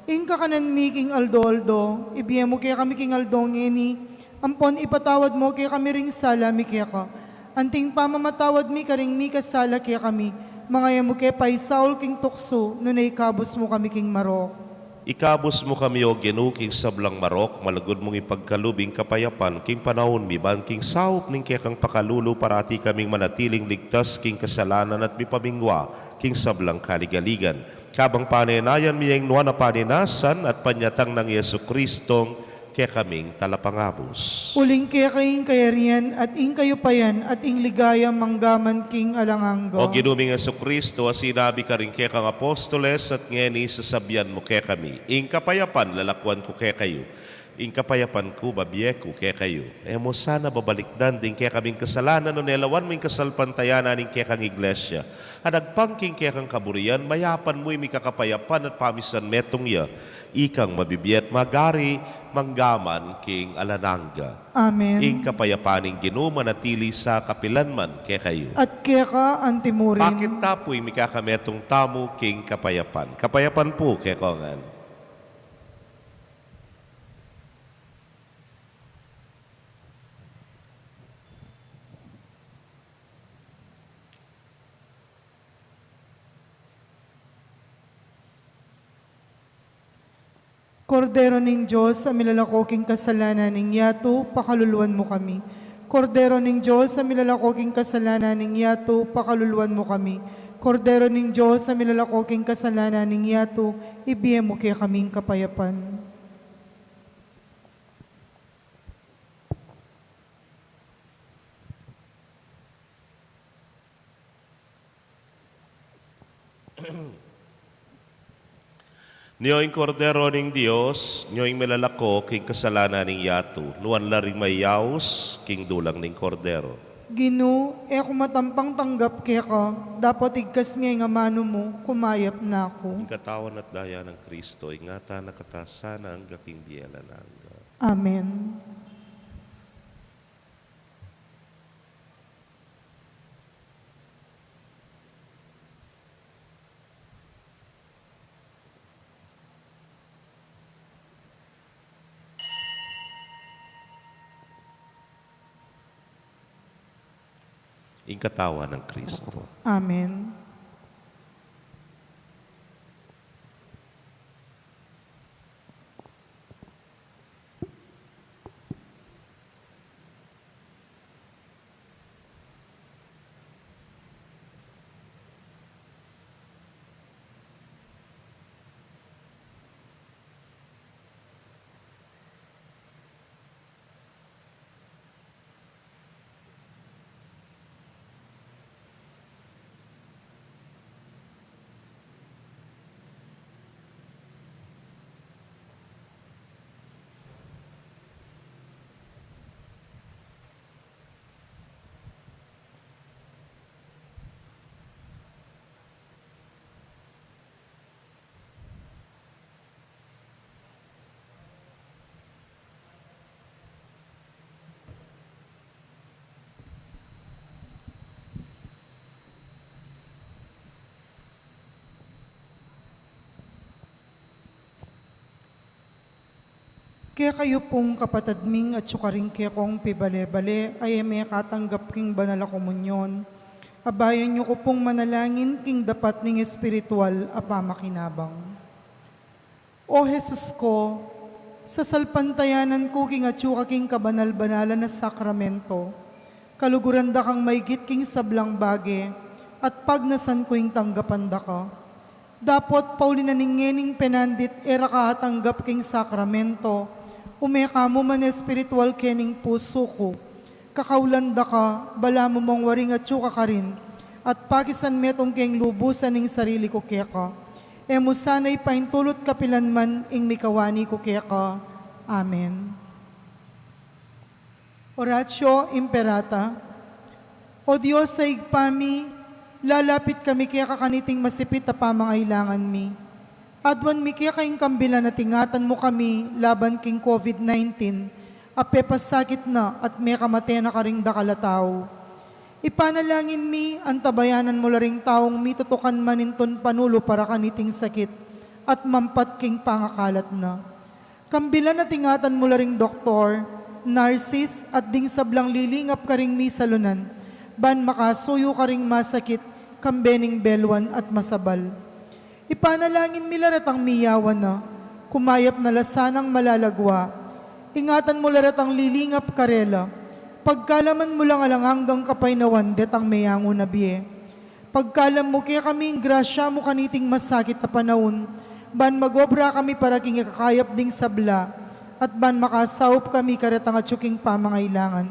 Ing kakanan mi king aldo-aldo, ibie mu kekami king aldo ngeni, ampon ipatawad mu kekami ring sala mi keka, anting pamamatawad mi karing mikasala kekami, manga e mu ke paisaul king tuksu, nune ikabus mu kami king marok. Ikabus mu kami, o Ginu, king sablang marok, malugud mung ipagkalub ing kapayapan king panaun mi, ban king saup ning kekang pakalulu parati kaming manatiling ligtas king kasalanan at mipamingwa king sablang kaligaligan. Kabang panenayan mi ing nuan a panenasan at panyatang nang Jesucristong kekaming Talapangabus. Uling keka ing kayarian at ing kayupayan at ing ligaya mangga man king alang angga. O Ginu ming Jesucristo, a sinabi karing kekang apostoles, at ngeni sasabian mu kekami, ing kapayapan lalakuan ku kekayu, ing kapayapan ku babie ku kekayu. E mu sana babalikdan ding kekaming kasalanan, nune lawan mu ing kasalpantayanan ning kekang Iglesia a nagpang king kekang kaburian, mayapan mu ing mikakapayapan at pamisan metung ya, ikang mabibie at magari mangga man king alang angga. Amen. Ing kapayapan ning Ginu manatili sa kapilan man kekayu. At keka antimurin. Pakit ta pu ing mikakametung tamu king kapayapan. Kapayapan pu kekongan. Kordero ning Dios, a milalako king kasalanan ning yatu, pakaluluan mu kami. Kordero ning Dios, a milalako king kasalanan ning yatu, pakaluluan mu kami. Kordero ning Dios, a milalako king kasalanan ning yatu, ibie mu kekaming kapayapan. Nyo ing Kordero ning Dios, nyo ing milalako king kasalanan ning yatu, nuan la ring mayaus king dulang ning Kordero. Ginu, e ku matampang tanggap keka, dapot igkas me ing amanu mu, kumayap na ku. Ing katawan at daya nang Kristo, ingatan na kata sana angga king bie alang angga. Amen. Ing katawan nang Kristo. Amen. Kekayu pung kapatad ming atsu karing kekong pibale-bale a e mekatanggap king banal a komunyon, Kabayan yu ku pung manalangin king dapat ning espiritual a pamakinabang. O Jesus ko, sasalpantayanan ku king atyu ka king kabanal-banalan a sakramento, kaluguran da kang maigit king sablang bage, at pagnasan ku ing tanggapan da ka. Dapot pauli na ning ngening penandit e ra ka atanggap king sakramento, ume ka mu man espiritual kening pusu ku. Kakaulan da ka, balamu mong waring atyu ka karin, at pakisan metung keng lubusan ing sarili ku keka. E mu sana ipaintulut kapilan man ing mikawani ku keka. Amen. Oratio Imperata. O Dios a Ibpa mi, lalapit kami keka kaniting masipit a pamangailangan mi. Aduan mi keka ing kambilan at ingatan mu kami laban king COVID nineteen, a pepasakit na at mekamate na karing dakal a tau. Ipanalangin mi, antabayanan mu la ring taung mitutukan manintun panulu para kaniting sakit at mampat king pangakalat na. Kambilan at ingatan mu la ring doktor, narsis, at ding sablang lilingap karing misalunan, ban makasuyu karing masakit, kambe ning belwan at masabal. Ipanalangin mi la retang miyawan na, kumayap na la sanang malalagwa. Ingatan mu la retang lilingap karela, pagkalaman mu lang alang anggang kapaynawan detang meyangu na bie. Pagkalam mu kekami ing grasya mu kaniting masakit a panaun, ban magobra kami para king ikakayap ding sabla, at ban makasaup kami karetang atyu king pamangailangan.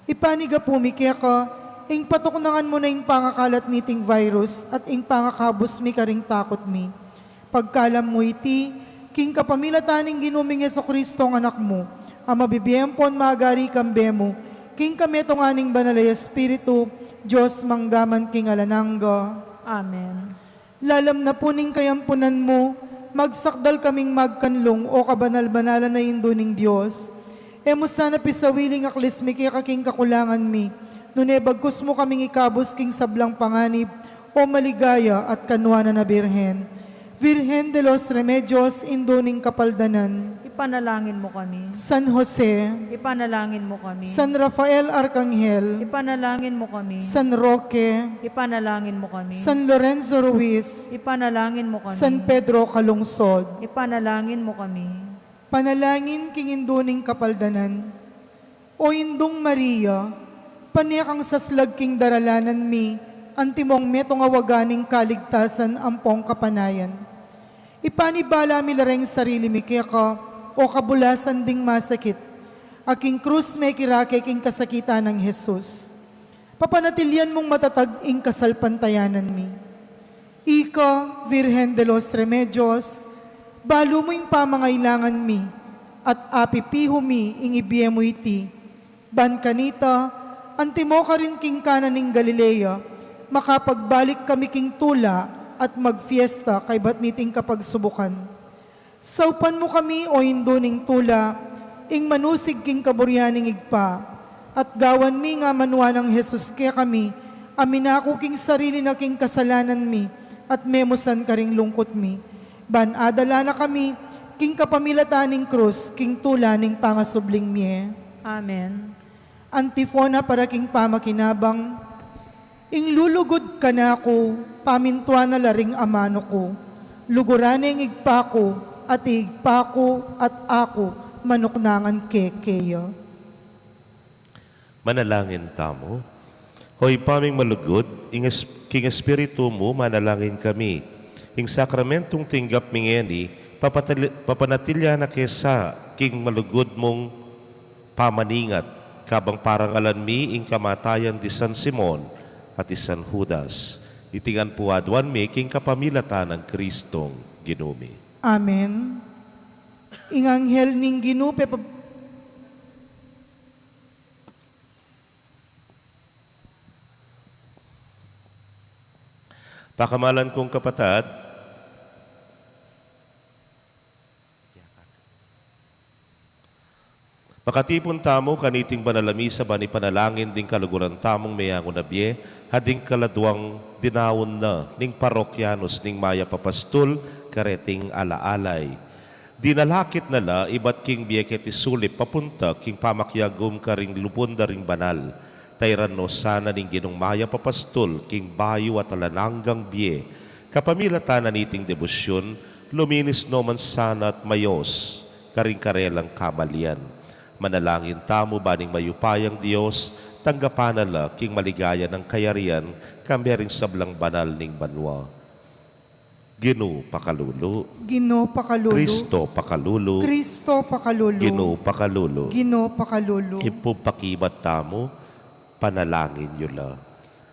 Ipanigapu mi keka, ing patuknangan mu na ing pangakalat niting virus, at ing pangakabus mi karing takut mi. Pagkalam mu iti, king kapamilatan ning Ginu ming Jesucristo a Anak mu, a mabibie ampon magari kambe mu, king kametungan ning Banal a Espiritu, Dios mangga man king alang angga. Amen. Lalam na pu ning kayampunan mu, magsakdal kaming magkanlung, o kabanal-banalan a Indu ning Dios. E mu sana pisawili ing aklis mi keka king kakulangan mi, nune bagkus mu kaming ikabus king sablang panganib, o maligaya at kanuanan a Birhen. Virgen de los Remedios, Indu ning Kapaldanan. Ipanalangin mu kami. San Jose. Ipanalangin mu kami. San Rafael Arkanghel. Ipanalangin mu kami. San Roque. Ipanalangin mu kami. San Lorenzo Ruiz. Ipanalangin mu kami. San Pedro Calungsod. Ipanalangin mu kami. Panalangin king Indu ning Kapaldanan. O Indung Maria, pane kang saslag king daralanan mi, antimong metung a waga ning kaligtasan ampong kapanayan. Ipanibala mi la reng sarili mi keka, o kabulasan ding masakit, a king krus mekirake king kasakitan nang Jesus. Papanatilian mung matatag ing kasalpantayanan mi. Ika, Virgen de los Remedios, balu mu ing pamangailangan mi, at apipihu mi ing ibie mu iti. Ban kanita, antimo karin king Cana ning Galilea, makapagbalik kami king tula at magfiesta kaybat niting kapagsubukan. Saupan mu kami, o Indu ning tula, ing manusig king kaburian ning Ibpa, at gawan mi ing amanuan nang Jesus kekami, a minaku king sarili na king kasalanan mi, at memusan karing lungkut mi. Ban adala na kami, king kapamilatan ning krus, king tula ning pangasubling mie. Amen. Antifona para king pamakinabang. Ing lulugud kanaku, pamintuan na la ring amanu ku. Luguran ne ing Ibpa ku, at ing Ibpa ku, at aku, manuknangan ke keya. Manalangin tamu. O Ibpa ming malugud, ing es-, king Espiritu mu, manalangin kami. Ing sakramentung tinggap mi ngeni, papatali-, papanatilian na ke sa, king malugud mung pamaningat, kabang parangalan mi ing kamatayan di San Simon at di San Judas. Iti ngan pu aduan mi king kapamilatan nang Kristong Ginu mi. Amen. Ing anghel ning Ginu pepa-, pakamalan kung kapatad, makatipun tamu kaniting banal a misa ban ipanalangin ding kaluguran tamung meyangu na bie, at ding kaladwang dinaun na ning parokyanus ning mayap a pastul kareting ala-alay. Dinalakit na la ibat king bie keti sulip papunta king pamakiagum karing lupun da ring banal. Tairan no sana ning Ginung mayap a pastul king bayu at alang anggang bie. Kapamilatan na niting debosyun, luminis no man sana at mayos karing karelang kamalian. Manalangin tamu ba ning mayupayang Dios, tanggapan na la king maligaya nang kayarian, kambe ring sablang banal ning banua. Ginu pakalulu. Ginu pakalulu. Kristo pakalulu. Kristo pakalulu. Ginu pakalulu. Ginu pakalulu. Ipupakibat tamu, panalangin yu la.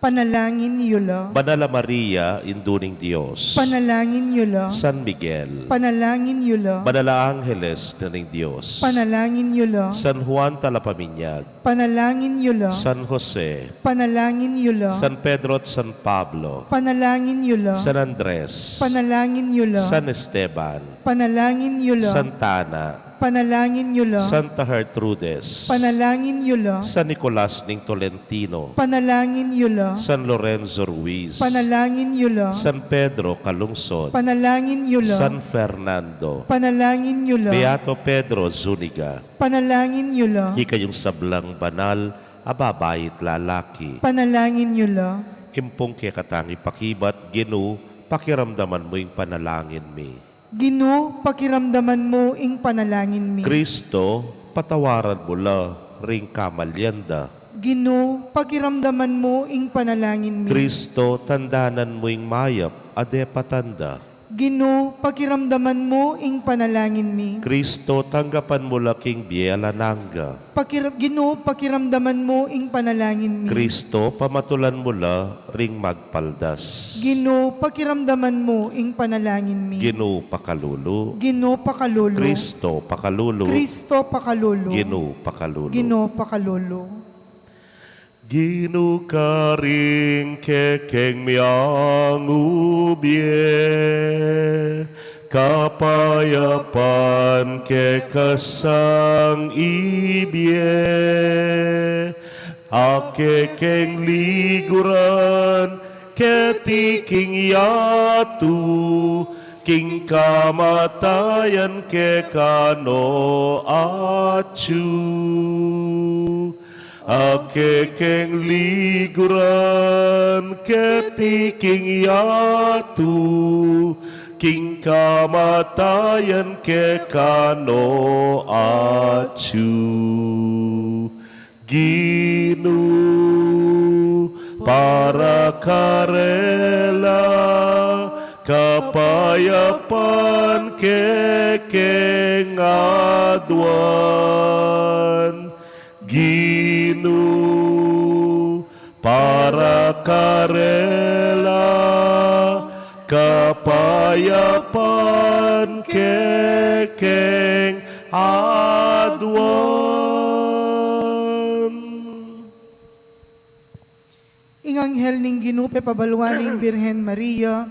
Panalangin yu la. Banal a Maria, Indu ning Dios. Panalangin yu la. San Miguel. Panalangin yu la. Banal a Angeles ning Dios. Panalangin yu la. San Juan Talapaminyag. Panalangin yu la. San Jose. Panalangin yu la. San Pedro at San Pablo. Panalangin yu la. San Andres. Panalangin yu la. San Esteban. Panalangin yu la. Santa Ana. Panalangin yu la. Santa Gertrudes. Panalangin yu la. San Nicolas ning Tolentino. Panalangin yu la. San Lorenzo Ruiz. Panalangin yu la. San Pedro Calungsod. Panalangin yu la. San Fernando. Panalangin yu la. Beato Pedro Zuniga. Panalangin yu la. Ikayung sablang banal a babai at lalaki. Panalangin yu la. Impung kekatang ipakibat, Ginu, pakiramdaman mu ing panalangin mi. Ginu, pakiramdaman mu ing panalangin mi. Kristo, patawaran mu la ring kamalian da. Ginu, pakiramdaman mu ing panalangin mi. Kristo, tandanan mu ing mayap a depatan da. Ginu, pakiramdaman mu ing panalangin mi. Kristo, tanggapan mu la king bie alang angga. Pakir-, Ginu, pakiramdaman mu ing panalangin mi. Kristo, pamatulan mu la ring magpaldas. Ginu, pakiramdaman mu ing panalangin mi. Ginu pakalulu. Ginu pakalulu. Kristo pakalulu. Kristo pakalulu. Ginu pakalulu. Ginu pakalulu. Ginu, karing kekeng miangubie, kapayapan keka sang ibie, a kekeng liguran keti king yatu, king kamatayan keka no atyu. A kekeng liguran keti king yatu, king kamatayan keka no atyu. Ginu, para karela, kapayapan kekeng aduan. Ginu, para karela, kapayapan kekeng aduan. Ing anghel ning Ginu pepabaluan ning Birhen Maria,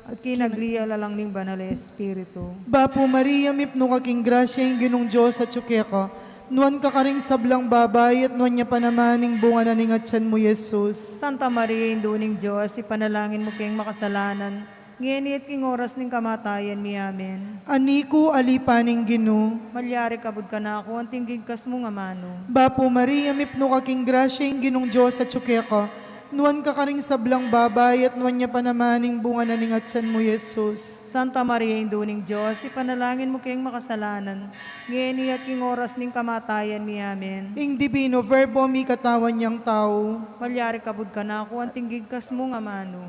at kinaglian la lang ning Banal a Espiritu. Bapu Maria, mipnu ka king grasya, ing Ginung Dios atyu keka. Nuan ka karing sablang babai, at nuan ya pa naman ing bunga na ning atyan mu, Jesus. Santa Maria, Indu ning Dios, ipanalangin mu keng makasalanan, ngeni at king oras ning kamatayan mi. Amen. Ani ku, ali pa ning Ginu. Malyari kabud kanaku anting gigkas mung amanu. Bapu Maria, mipnu ka king grasya, ing Ginung Dios atyu keka. Nuan ka karing sablang babai, at nuan ya pa naman ing bunga na ning atyan mu, Jesus. Santa Maria, Indu ning Dios, ipanalangin mu keng makasalanan, ngeni at king oras ning kamatayan mi. Amen. Ing Divino Verbo mikatawan yang tau. Malyari kabud kanaku anting gigkas mung amanu.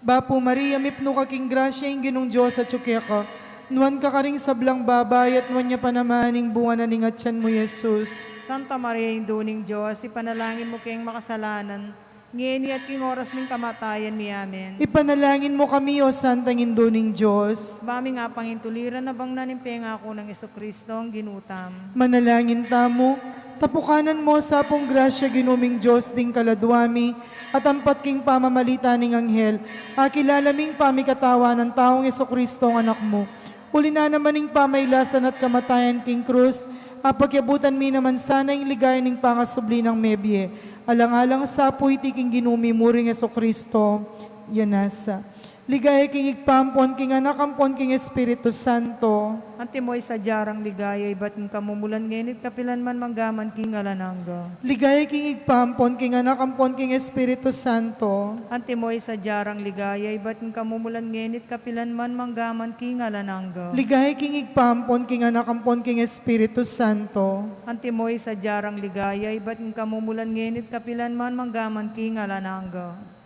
Bapu Maria, mipnu ka king grasya, ing Ginung Dios atyu keka. Nuan ka karing sablang babai, at nuan ya pa naman ing bunga na ning atyan mu, Jesus. Santa Maria, Indu ning Dios, ipanalangin mu keng makasalanan, ngeni at king oras ning kamatayan mi. Amen. Ipanalangin mu kami, O Santang Indu ning Dios. Ba ming apangintuliran abang na ning pengaku nang Jesucristo, ing Ginu tamu. Manalangin tamu. Tapukanan mu sa pung grasya, Ginu ming Dios, ding kaladua mi, at ampat king pamamalita ning anghel, akilala ming pamikatawan nang taung Jesucristo, ing Anak mu. Uli na naman ning pamailasan at kamatayan king krus, apakyabutan mi naman sana ing ligaya ning pangasubli nang mebie. Alang-alang sa pu iti king Ginu mi muring Jesucristo. Yanasa. Ligaya king Ibpa, ampon king Anak, ampon king Espiritu Santo. Antimo ing sadya rang ligaya, ibat king kamumulan, ngeni at kapilan man, mangga man king alang angga. Ligaya king Ibpa, ampon king Anak, ampon king Espiritu Santo. Antimo ing sadya rang ligaya, ibat king kamumulan, ngeni at kapilan man, mangga man king alang angga. Ligaya king Ibpa, ampon king Anak, ampon king Espiritu Santo. Antimo ing sadya rang ligaya, ibat king kamumulan, ngeni at kapilan man, mangga man king alang angga.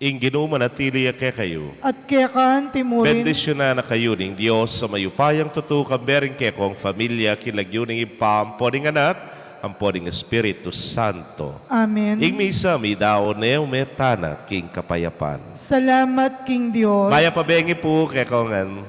Ing Ginu manatili ya kekayu. At keka antimurin. Bendisyunan na kayu ning Dios a mayupayang tutu, kambe ring kekong familia, king lagyu ning Ibpa, ampo ning Anak, ampo ning Espiritu Santo. Amen. Ing misa midaun ne, ume tana king kapayapan. Salamat king Dios. Mayap a bengi pu kekongan.